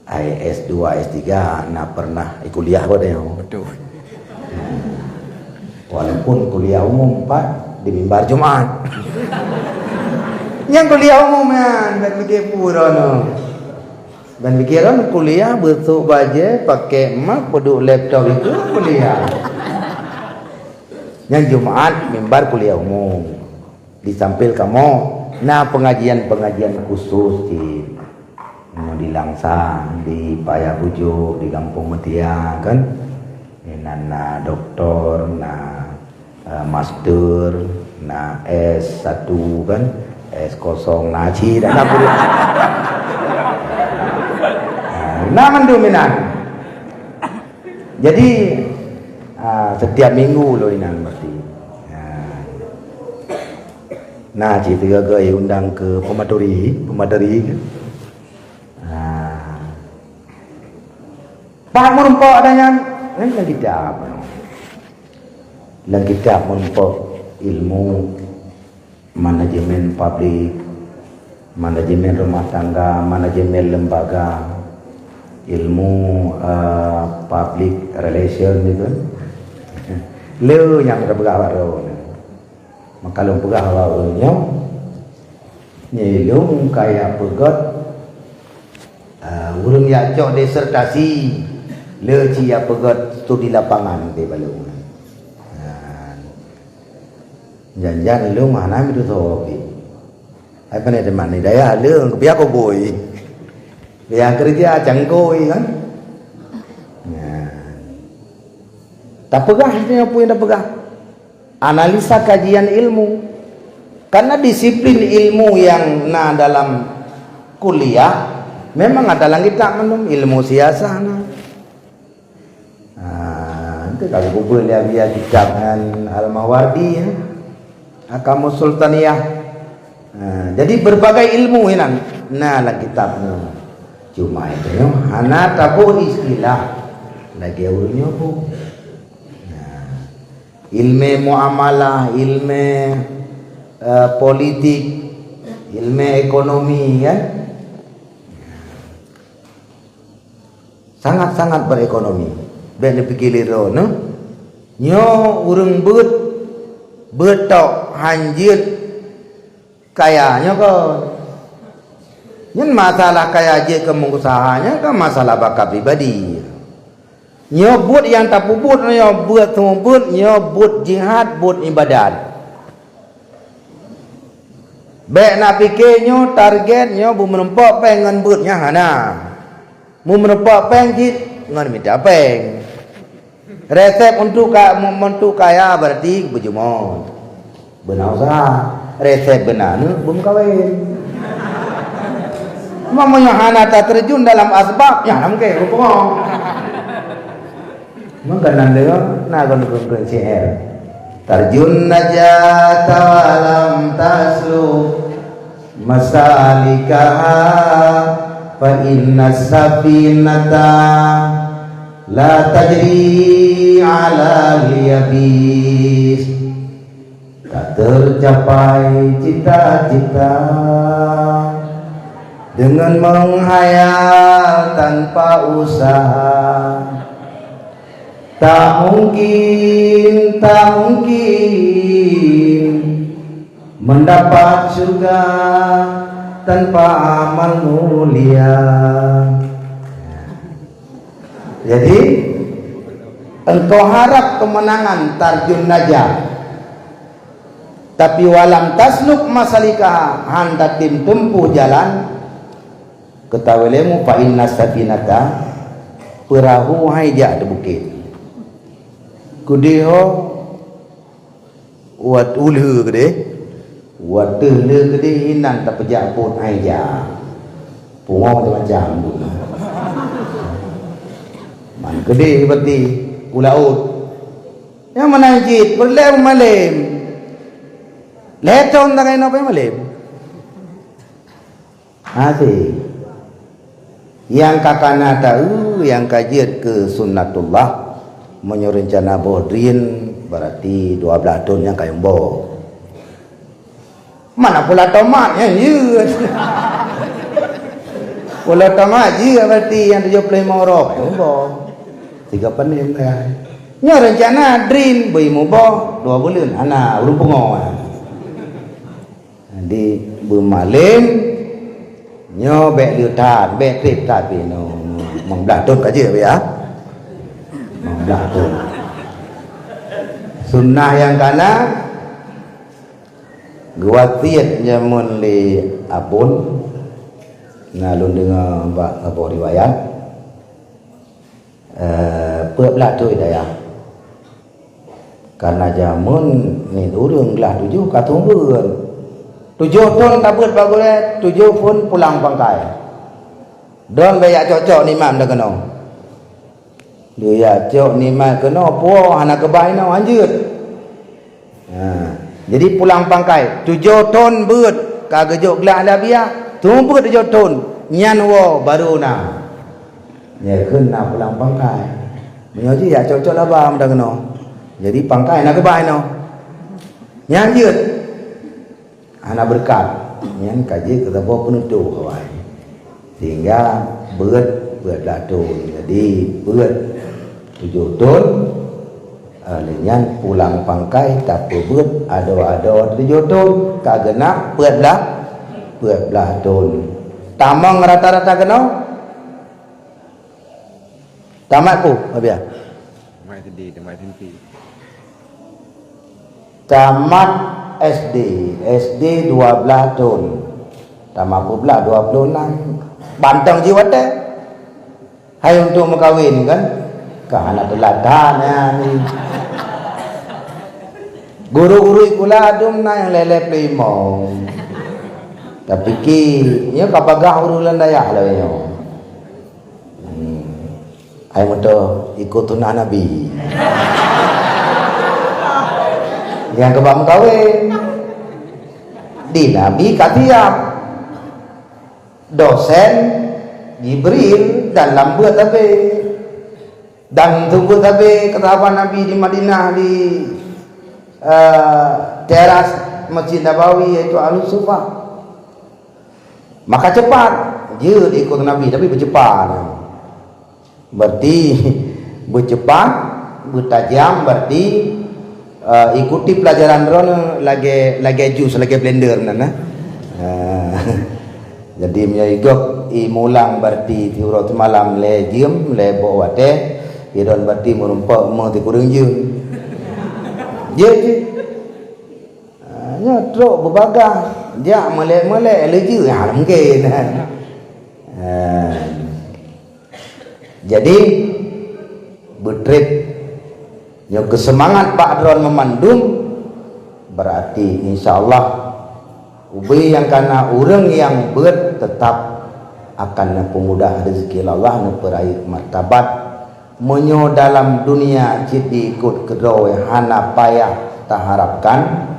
ai S dua, S tiga na pernah kuliah pada nyoe. Betul. Walaupun kuliah umum pat di mimbar Jumat. Nyang kuliah umum nyan, ban pikir pura nyoe. Ban pikir nyoe kuliah beusôk bajée, pakai mak, peuduek laptop itu kuliah. Nyang Jumat mimbar kuliah umum. Di sampéng kamoe na pengajian-pengajian khusus di, di Langsa, di Paya Bujuk, di Gampông Meutia kan. Di nan na doktor, na, eh, master, na S satu kan, S kosong, na cit, na puluh. Na mandum inan. Jadi, ah, setiap minggu lôn inan berarti. Ah. Na cit teuga-ga undang keu pemateri, pemateri kan. Ah. Pat meurumpok ada nyan, eh, lam kitab. Lam kitab meurumpok ilmu manajemen publik, manajemen rumah tangga, manajemen lembaga, ilmu, eh, public relation gitu. Le nyang teupeugah bak droeneuh. Maka lôn peugah bak ureuëng nyoe, nyoe lôn kaya peugét, ah, ureuëng jak cok disertasi, le cit jak peugét studi lapangan di bak lôn. Nah, jan-jan lôn hana meutusoe pih. Hai pane teuma ni dayah leueng, piah koboi. Piah keureuja cangkoi kan. Nah. Tapeugah itu nyang pun tapeugah. Analisa kajian ilmu. Karena disiplin ilmu yang na dalam kuliah memang ada dalam kitab mandum, ilmu siasah na. Ah, itu kalau kumpul dia biar kitab dengan Al-Mawardi ya. Ahkamus Sultaniyah. Ah, jadi berbagai ilmu inan na lam kitab nyoe. Cuma itu nyoe hana taboh istilah lagi ureuëng nyoe bu. Nah, ilmu muamalah, ilmu eh, politik, ilmu ekonomi kan. Sangat-sangat berekonomi. Bék neupike lé droeneuh. Nyoe ureuëng beuet, beuet tok hanjeuet kaya nyoe kon. Nyan masalah kaya jeuet keu meuusaha nyan kan masalah bakat pribadi. Nyoe buet nyang tapeubuet nyoe buet seumeubeuet nyoe buet jihad, buet ibadat. Bék na pike nyoe target nyoe beumeurumpok péng ngon buet nyan hana. Meumeurumpok péng cit ngon mita péng. Resep untuk ka, untuk kaya berarti beujumôt. Beuna usaha. Resep beuna neuk beumeukawen. Meunyoe hana taterjun dalam asbab, nyan mungken beupeurumpok. Meukeunong deungon na gon-gon syair. Tarjun najata wa lam tasluk masalikaha fa inna safinata la tajri ala yabis. Tak tercapai cita-cita dengan menghayal tanpa usaha. Tak mungkin, tak mungkin mendapat syurga tanpa amal mulia. Jadi, engkau harap kemenangan tarjun najah, tapi walam tasluk masalikaha, han tatem tempuh jalan, keutahui lé mu fa inna safinata, peurahô hai jak di bukét. Keudeh ho Wat uleu keudeh, wateuh leu keudeh inan tapeujak bot hai jak. Pungo macam-macam bot. Man keudeh berarti u laôt. Nyang meunan cit peureulée malem. Lhée thon tangai noe malem. Até. Nyang ka kana taeu nyang ka jeuet keu sunnatullah, meunyoe reuncana boh drien, berarti dua blaih thon nyang ka nyang boh. Mana pula tomat nyang jeuet? Pula tomat jeuet berarti nyang tujoh ploh limong uroe nyang boh. Tiga panen dah. Nyoe reuncana drien beu muboh dua buleuen hana ureuëng pungo. Jadi beumalem nyoe bék leutan, bék treb that pih nyoe. Limong blaih thon ka jeuet ya. Limong blaih thon. Sunnah nyang kana geuwasiet jameun lé Abon, na lôn deungoe bak saboh riwayat. Eh, peuet blaih thon dayah. Karena jameun nit ureuëng glah tujoh ka tumbeuet. Tujoh thon tabeuet bak gurée, tujoh phon pulang pangkai. Don bék jak cok-cok nikmat meuda keunoe. Lé jak cok nikmat keunoe puwoe hana keubah inoe hanjeuet. Ha, jadi pulang pangkai, tujoh thon beuet ka geujok glah Arabia, tumbeuet tujoh thon, nyan woe barô na. Nyan kheun na pulang pangkai. Meunyoe jih jak cok-cok laba meuda keunoe. Jadi pangkai na keubah inoe. Nyan jeuet. Hana beureukat. Nyan ka jeuet keu saboh peunutôh awai. Sehingga beuet, beuet blaih thon. Jadi beuet tujoh thon. Lheueh nyan pulang pangkai tapeubeuet adoe-adoe tujoh thon, ka geunak peuet blah, peuet blah thon. Tamong rata-rata keunoe? Tamat peue, Abiya? Tamat S D, tamat S M P. Tamat S D, S D dua blah thon. Tamat peuet blah, dua ploh nam. Bantong jih watèe. Hai untuk meukawen kan? Ka hana teulat that nyan. Guru-guru sikula dum na nyang lhèe-lhèe ploh limong. Tapike, nyoe ka bagaih ureueng lam dayah lagèe nyoe. Hmm. Hai meuto ikôt sunnah Nabi. Nyang keuba meukawen. Di Nabi ka siap. Dosen Jibril dan lam beuet sabe. Dan teungku sabe keu sahabat Nabi di Madinah di, eh, teras Masjid Nabawi, yaitu Ahlus Sufa. Maka cepat jeuet ikôt Nabi, tapi beucepat. Berarti beucepat, beutajam, berarti, eh, ikuti pelajaran droeneuh lagèe, lagèe jus, lagèe blender meunan, eh. Eh, jadi meunyoe i gob i mulang berarti siuroe simalam lhèe jeuem, lhèe boh watèe, i droen berarti meurumpok meu sikureueng jeuem. Jeuet, jeuet. Ah, nyoe trok beubagaih, jak meulek-meulek laju, ha, mungken. Ha. Jadi, beutrép nyoe keu seumangat bak droen meumandum, berarti insya Allah ubé nyang kana ureueng nyang beuet teutap akan neupeumudah rezeki Allah, neupeurayeuk martabat. Meunyoe dalam dunia cit diikôt keudroe hana payah taharapkan,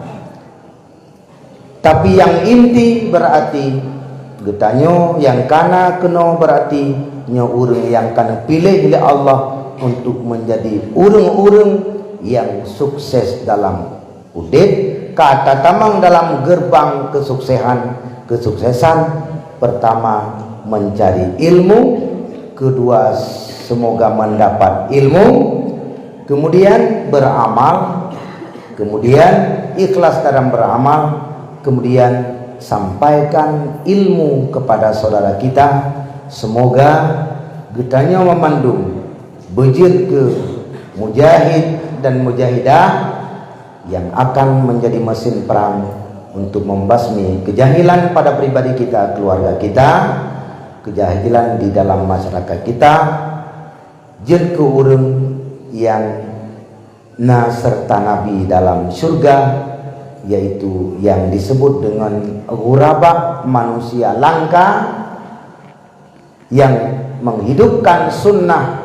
tapi nyang inti berarti geutanyoe nyang kana keunoe berarti nyoe ureueng nyang ka neupiléh lé Allah untuk menjadi ureueng-ureueng nyang sukses dalam udép, ka tatamong dalam gerbang kesuksesan, kesuksesan. Pertama, mencari ilmu. Kedua, semoga mendapat ilmu. Kemudian beramal. Kemudian ikhlas dalam beramal. Kemudian sampaikan ilmu kepada saudara kita. Semoga geutanyoe meumandum beujeuet keu mujahid dan mujahidah yang akan menjadi mesin perang untuk membasmi kejahilan pada pribadi kita, keluarga kita, kejahilan di dalam masyarakat kita, jeuet keu ureueng nyang na serta Nabi dalam syurga, yaitu yang disebut dengan ghuraba, manusia langka, yang menghidupkan sunnah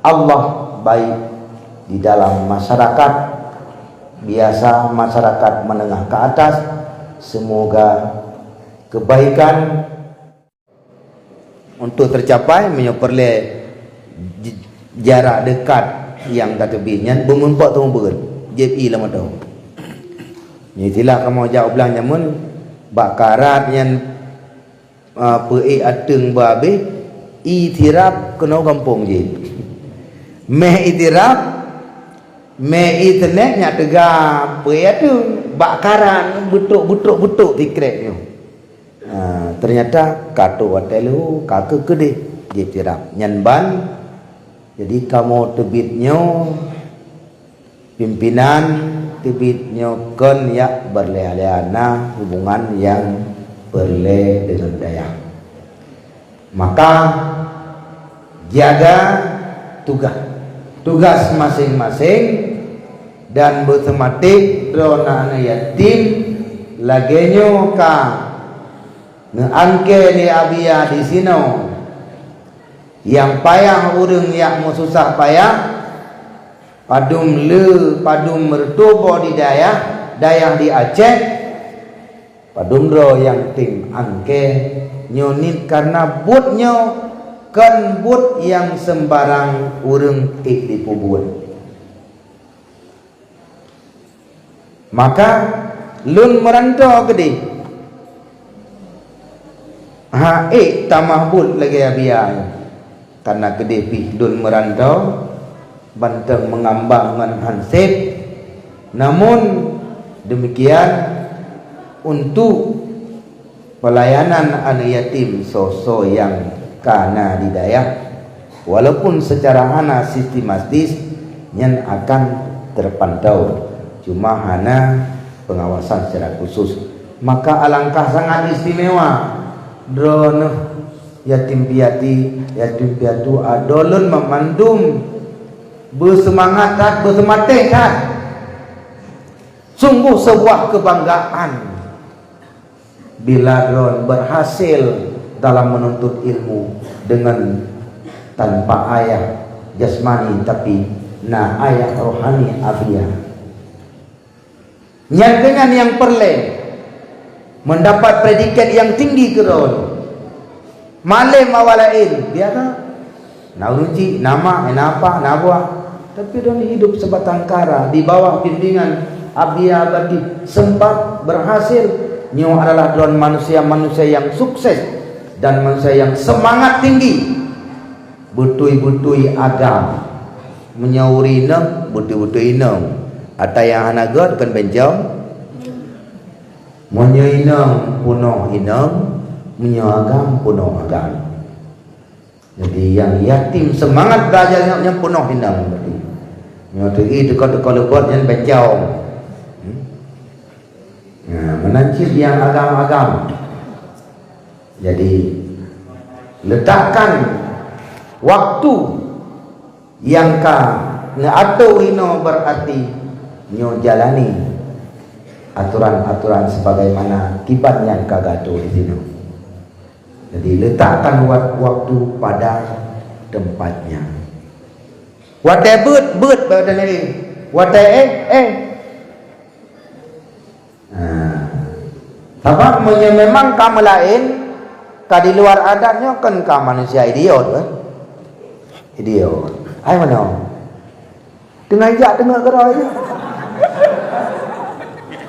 Allah, baik di dalam masyarakat biasa, masyarakat menengah ke atas, semoga kebaikan untuk tercapai. Meunyoe peureulèe j-, jarak dekat nyang tateubiet nyan, beumeupat teuma beuet, jieb ié lam ateueh. Nyan istilah kamoe jak u blang jameun, bak karat nyan, ah, peuék ateueng beuhabéh, ié tirab keunoe gampông jih. Méh ié tirab, méh ié teunék nyak teuga peuék ateueng, bak karat beutok-beutok-beutok sikrek nyoe. Ah, ternyata ka trok watèe lheueh ka keu keudeh jieb tirab. Nyan ban, jadi kamoe teubiet nyoe Pimpinan teubiet nyoe kon jak beureuléh-léh na hubungan nyang peureulèe deungon dayah. Maka, jaga tugaih, tugaih maséng-maséng dan beuseumaték droe na aneuk yatim lagèe nyoe ka neuangkée lé Abiya disinoe. Nyang payah ureuëng jak meususah payah, padum le, padum reutôh boh di dayah, dayah di Aceh, padum droe nyang tem angkée. Nyoe niet kareuna buet nyoe kon buet nyang seumbarang ureuëng ék jipeubuet. Maka lôn meuranto keudeh, han ék tamah buet lagée Abiya nyoe. Kareuna keudeh pih lôn meuranto, Banteng meungambang ngon hansip. Namun demikian, untuk pelayanan aneuk yatim soe-soe nyang ka na di dayah, walaupun secara hana sistematis, nyan akan terpantau, cuma hana pengawasan secara khusus. Maka alangkah sangat istimewa droeneuh yatim piatu, yatim piatu, adoe lôn meumandum beuseumangat that, beuseumatéh that. Sungguh sebuah kebanggaan bila droen berhasil dalam menuntut ilmu dengan tanpa ayah jasmani, tapi na ayah rohani, Abiyah. Nyan keuh nyan nyang peureulée mendapat predikat nyang tinggi keudroe. Malém awak laén biasa. Na ureuëng cit, na mak, na apa, na buah. Tapi droen hidup sebatang kara di bawah bimbingan Abiyah Bakri, sempat berhasil. Nyoe adalah droen manusia-manusia nyang sukses dan manusia nyang semangat tinggi. Beutôi-beutôi agam. Meunyoe ureuëng inong, beutôi-beutôi inong. Ata nyang hana gét kon bencong. Meunyoe inong peunoh inong, meunyoe agam peunoh agam. Jadi nyang yatim semangat belajar nyoe, nyan peunoh inong berarti. Nyoe teungoh teuka-teuka leubot nyan bencong. Hmm? Nah, meunan cit nyang agam-agam. Jadi, letakkan waktu nyang ka neuatoe inoe, berarti nyoe jalani aturan-aturan sebagaimana kiban nyang ka geuatoe di sinoe. Jadi, letakkan wa-, waktu pada tempatnya. Watée beuet, beuet bak watée nyan. Watée éh, éh. Nah, sabab meunyoe memang ka meulaén, ka di luar adat nyoe, kon ka manusia idiot, kan? Idiot. Hai meunoe. Teungoh ijak teungoh keudroe.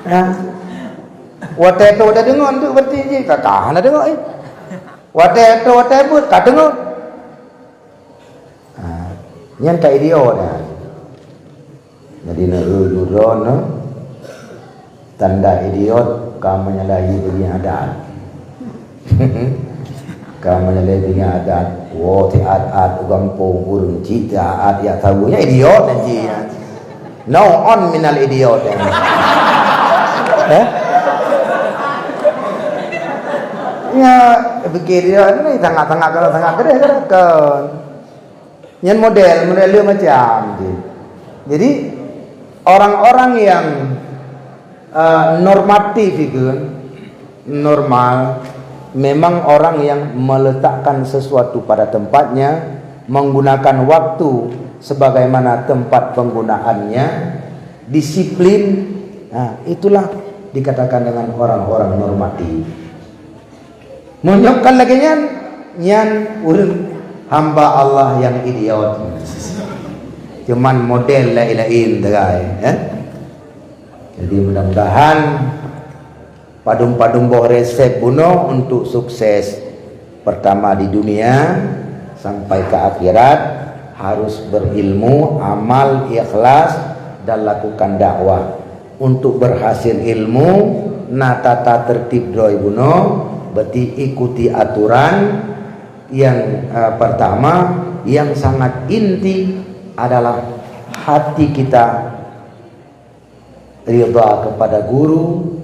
Nah. Watée tu watée deungon tu berarti jih ka, ka hana deungon, eh. Watée tu watée beuet ka deungon. Ha, nyan ka idiot nyan. Jadi, na eu droeneuh tanda idiot, ka menyalahi bagi adat. Ka menyalahi bagi adat. Woe, siat-at u gampông ureuëng cit siat-at jak saweue, nyan idiot nyan cit nyan. Nau'un minal idiot nyan. Eh? Ya, pikir dia ni sangat-sangat, kalau sangat keudeh, kan? Nyan model, model lheueh macam tu. Jadi, orang-orang yang, eh, normatif itu, normal, memang orang yang meletakkan sesuatu pada tempatnya, menggunakan waktu sebagaimana tempat penggunaannya, disiplin, nah, itulah dikatakan dengan orang-orang normatif. Meunyoe kon lagée nyan, nyan ureuëng hamba Allah nyang idiot. Cuman model laén-laén tegai, eh? Jadi, mudah-mudahan padum-padum boh resep bunoe untuk sukses, pertama di dunia sampai ke akhirat, harus berilmu, amal, ikhlas, dan lakukan dakwah. Untuk berhasil ilmu, na tata tertib droe bunoe, berarti ikuti aturan. Yang, eh, pertama, yang sangat inti adalah hati kita ridha kepada guru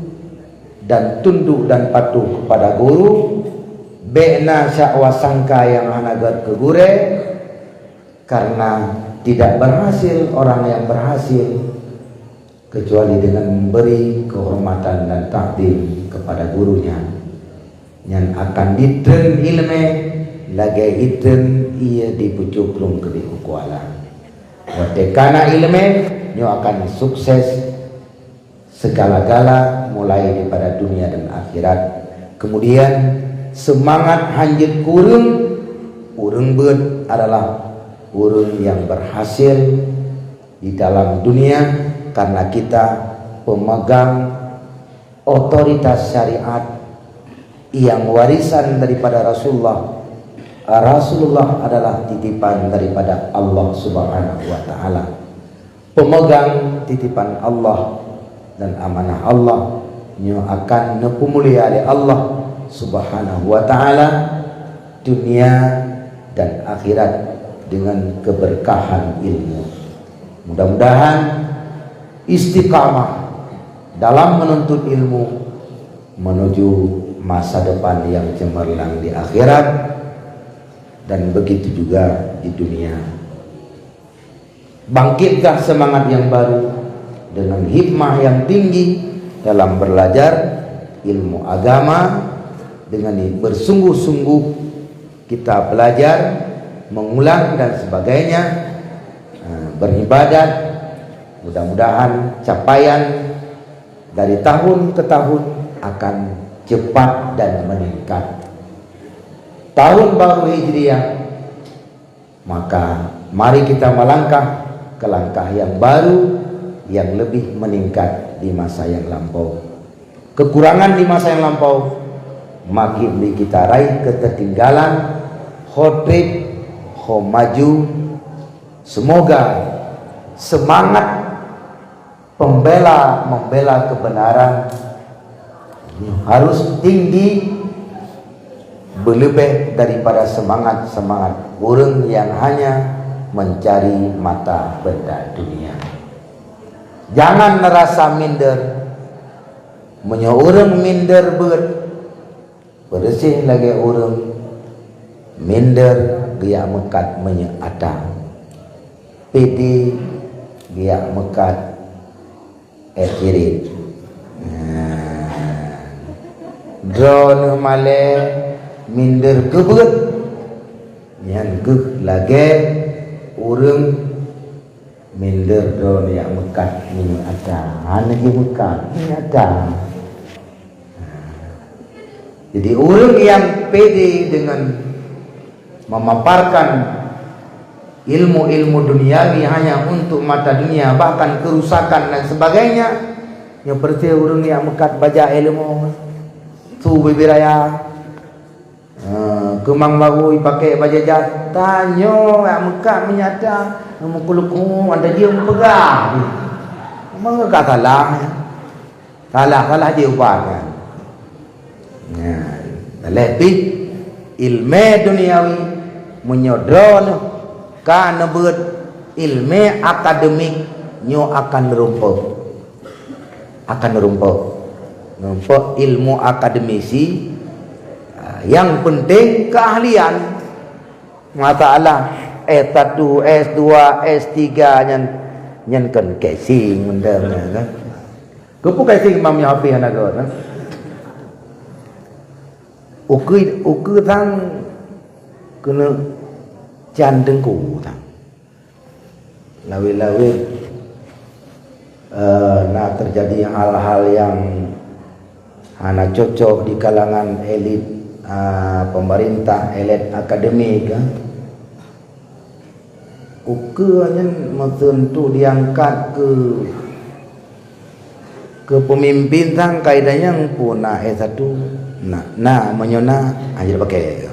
dan tunduk dan patuh kepada guru. Bék na syakwa sangka nyang hana gét keu gurée, karena tidak berhasil orang yang berhasil kecuali dengan memberi kehormatan dan takdim kepada gurunya. Nyan akan ditreun iéleumé lagée itreun ié di pucuk krueng keudeh u kuala. Watée ka na iéleumé, nyoe akan sukses segala-gala, mulai daripada dunia dan akhirat. Kemudian, semangat hanjeuet keu ureuëng, ureuëng beuet adalah ureuëng yang berhasil di dalam dunia, karena kita pemegang otoritas syariat yang warisan daripada Rasulullah, Rasulullah adalah titipan daripada Allah Subhanahu wa Ta'ala. Pemegang titipan Allah dan amanah Allah nyoe akan neupeumulia lé Allah Subhanahu wa Ta'ala dunia dan akhirat dengan keberkahan ilmu. Mudah-mudahan istiqamah dalam menuntut ilmu menuju masa depan yang cemerlang di akhirat, dan begitu juga di dunia. Bangkitlah semangat yang baru dengan hikmah yang tinggi dalam belajar ilmu agama, dengan bersungguh-sungguh kita belajar, mengulang dan sebagainya, eh, beribadat. Mudah-mudahan capaian dari tahun ke tahun akan cepat dan meningkat. Tahun baru Hijriah, maka mari kita melangkah ke langkah yang baru, yang lebih meningkat di masa yang lampau. Kekurangan di masa yang lampau, mari kita raih ketertinggalan, ho treb, ho maju. Semoga semangat pembela membela kebenaran harus tinggi, beuleubeh daripada semangat-semangat ureuëng nyang hanya mencari mata benda dunia. Jangan merasa minder. Meunyoe ureuëng minder beuet, peureuséh lagée ureuëng minder geujak meukat minyeuk ata. Pede geujak meukat éh cirit. Nah, droeneueh malée minder keu beuet, nyan kheueh lagée ureuëng minder droeneueh meukat minyeuk ata. Hana jimeukat minyeuk ata. Jadi, ureuëng nyang pede dengan memaparkan ilmu-ilmu duniawi hanya untuk mata dunia, bahkan kerusakan dan sebagainya, nyoe peureuséh ureuëng nyang meukat bajée ilmu, su bibiraya, eh, keumang baru, pakai bajée jas, tanyoe nyang meukat minyeuk ata, meukuluk-kuluk, ada dia meupeugah. Memang ka salah. Salah-salah jiubah nyan. Nah, lheueh pih, ilmé duniawi, meunyoe droeneueh ka neubeuet ilmé akademik, nyoe akan neurumpok. Akan neurumpok. Neurumpok ilmu akademisi, ah, nyang penting keahlian. Masalah S satu, S dua, S tiga nyan, nyan kon casing benda nyan, kan? Keupeue ka seng Imam Syafi'i hana gét, ha? Ukeue, ukeue sang keuneuk can teungku sang. Lawét-lawét, eh, na teujadi hal-hal nyang hana cocok di kalangan elit, eh, pemerintah, elit akademik, ha? Ukeue nyan meuteuntu diangkat keu, keu peumimpén sang kaidah nyang peue na S satu, na, na, meunyoe na, hana jipakè.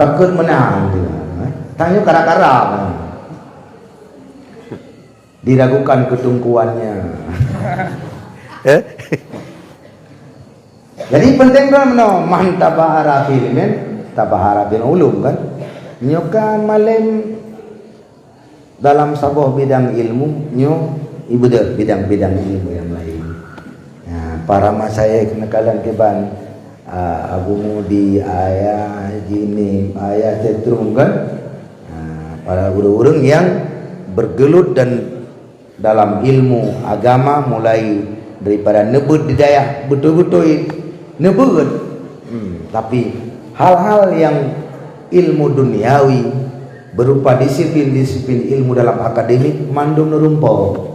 Takot meunang, tanyoe kara-kara. Diragukan keteungkuannya. Eh? Jadi penting kan meunoe, man tabahara fil ilmin, tabahara fil ulum kan. Nyoe ka malém dalam saboh bidang ilmu, nyoe ibeudôh bidang-bidang ilmu nyang laén. Nah, para masyayikh neukalon kiban, ah, Abu Mudi, Ayah Jinim, Ayah Setrung kan. Nah, para ureuëng-ureuëng nyang bergelut dan dalam ilmu agama, mulai daripada neubeuet di dayah beutôi-beutôi neubeuet. Hmm, tapi hal-hal nyang ilmu duniawi berupa disiplin-disiplin ilmu dalam akademik mandum neurumpok.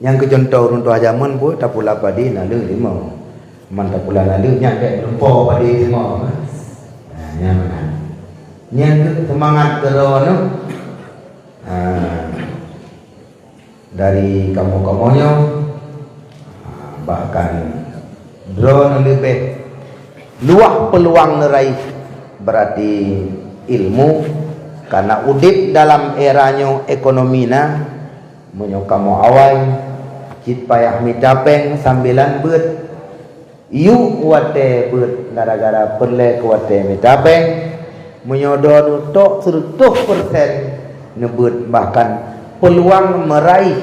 Nyang keu contoh, ureuëng tuha jameun pun tapula padi naleueng lima. Man tapula naleueng nyan bèk neurumpok padi lima. Nah, nyan meunan. Nyan keuh seumangat keudroe nyoe. Ha, dari kamoe-kamoe nyoe, ha, bahkan droeneuh leubeh luwah peuluang neuraih Berarti ilmu, karena udeb dalam era nyoe ekonomi na, meunyoe kamoe awai cit payah mita péng sambilan beuet, yuk watée beuet gara-gara peureulée keu watée mita péng, meunyoe droeneuh tok seureutôh persen neubeuet, bahkan peuluang meuraih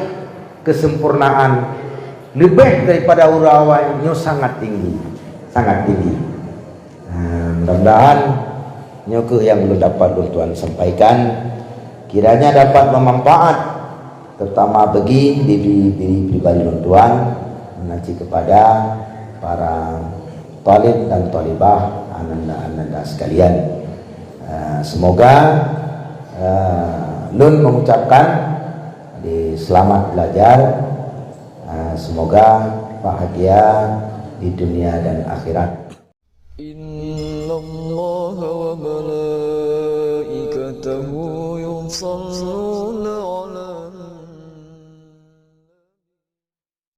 kesempurnaan leubeh daripada ureuëng awai nyoe sangat tinggi, sangat tinggi. Nah, mudah-mudahan nyoe kheueh nyang ulôn dapat lôn tuan sampaikan. Kiranya dapat memanfaat, terutama bagi diri, diri pribadi lôn tuan, mengaji kepada para talib dan talibah, ananda-ananda sekalian. Ah, semoga, ah, lôn mengucapkan di selamat belajar, ah, semoga bahagia di dunia dan akhirat. إن الله وملائكته يصلون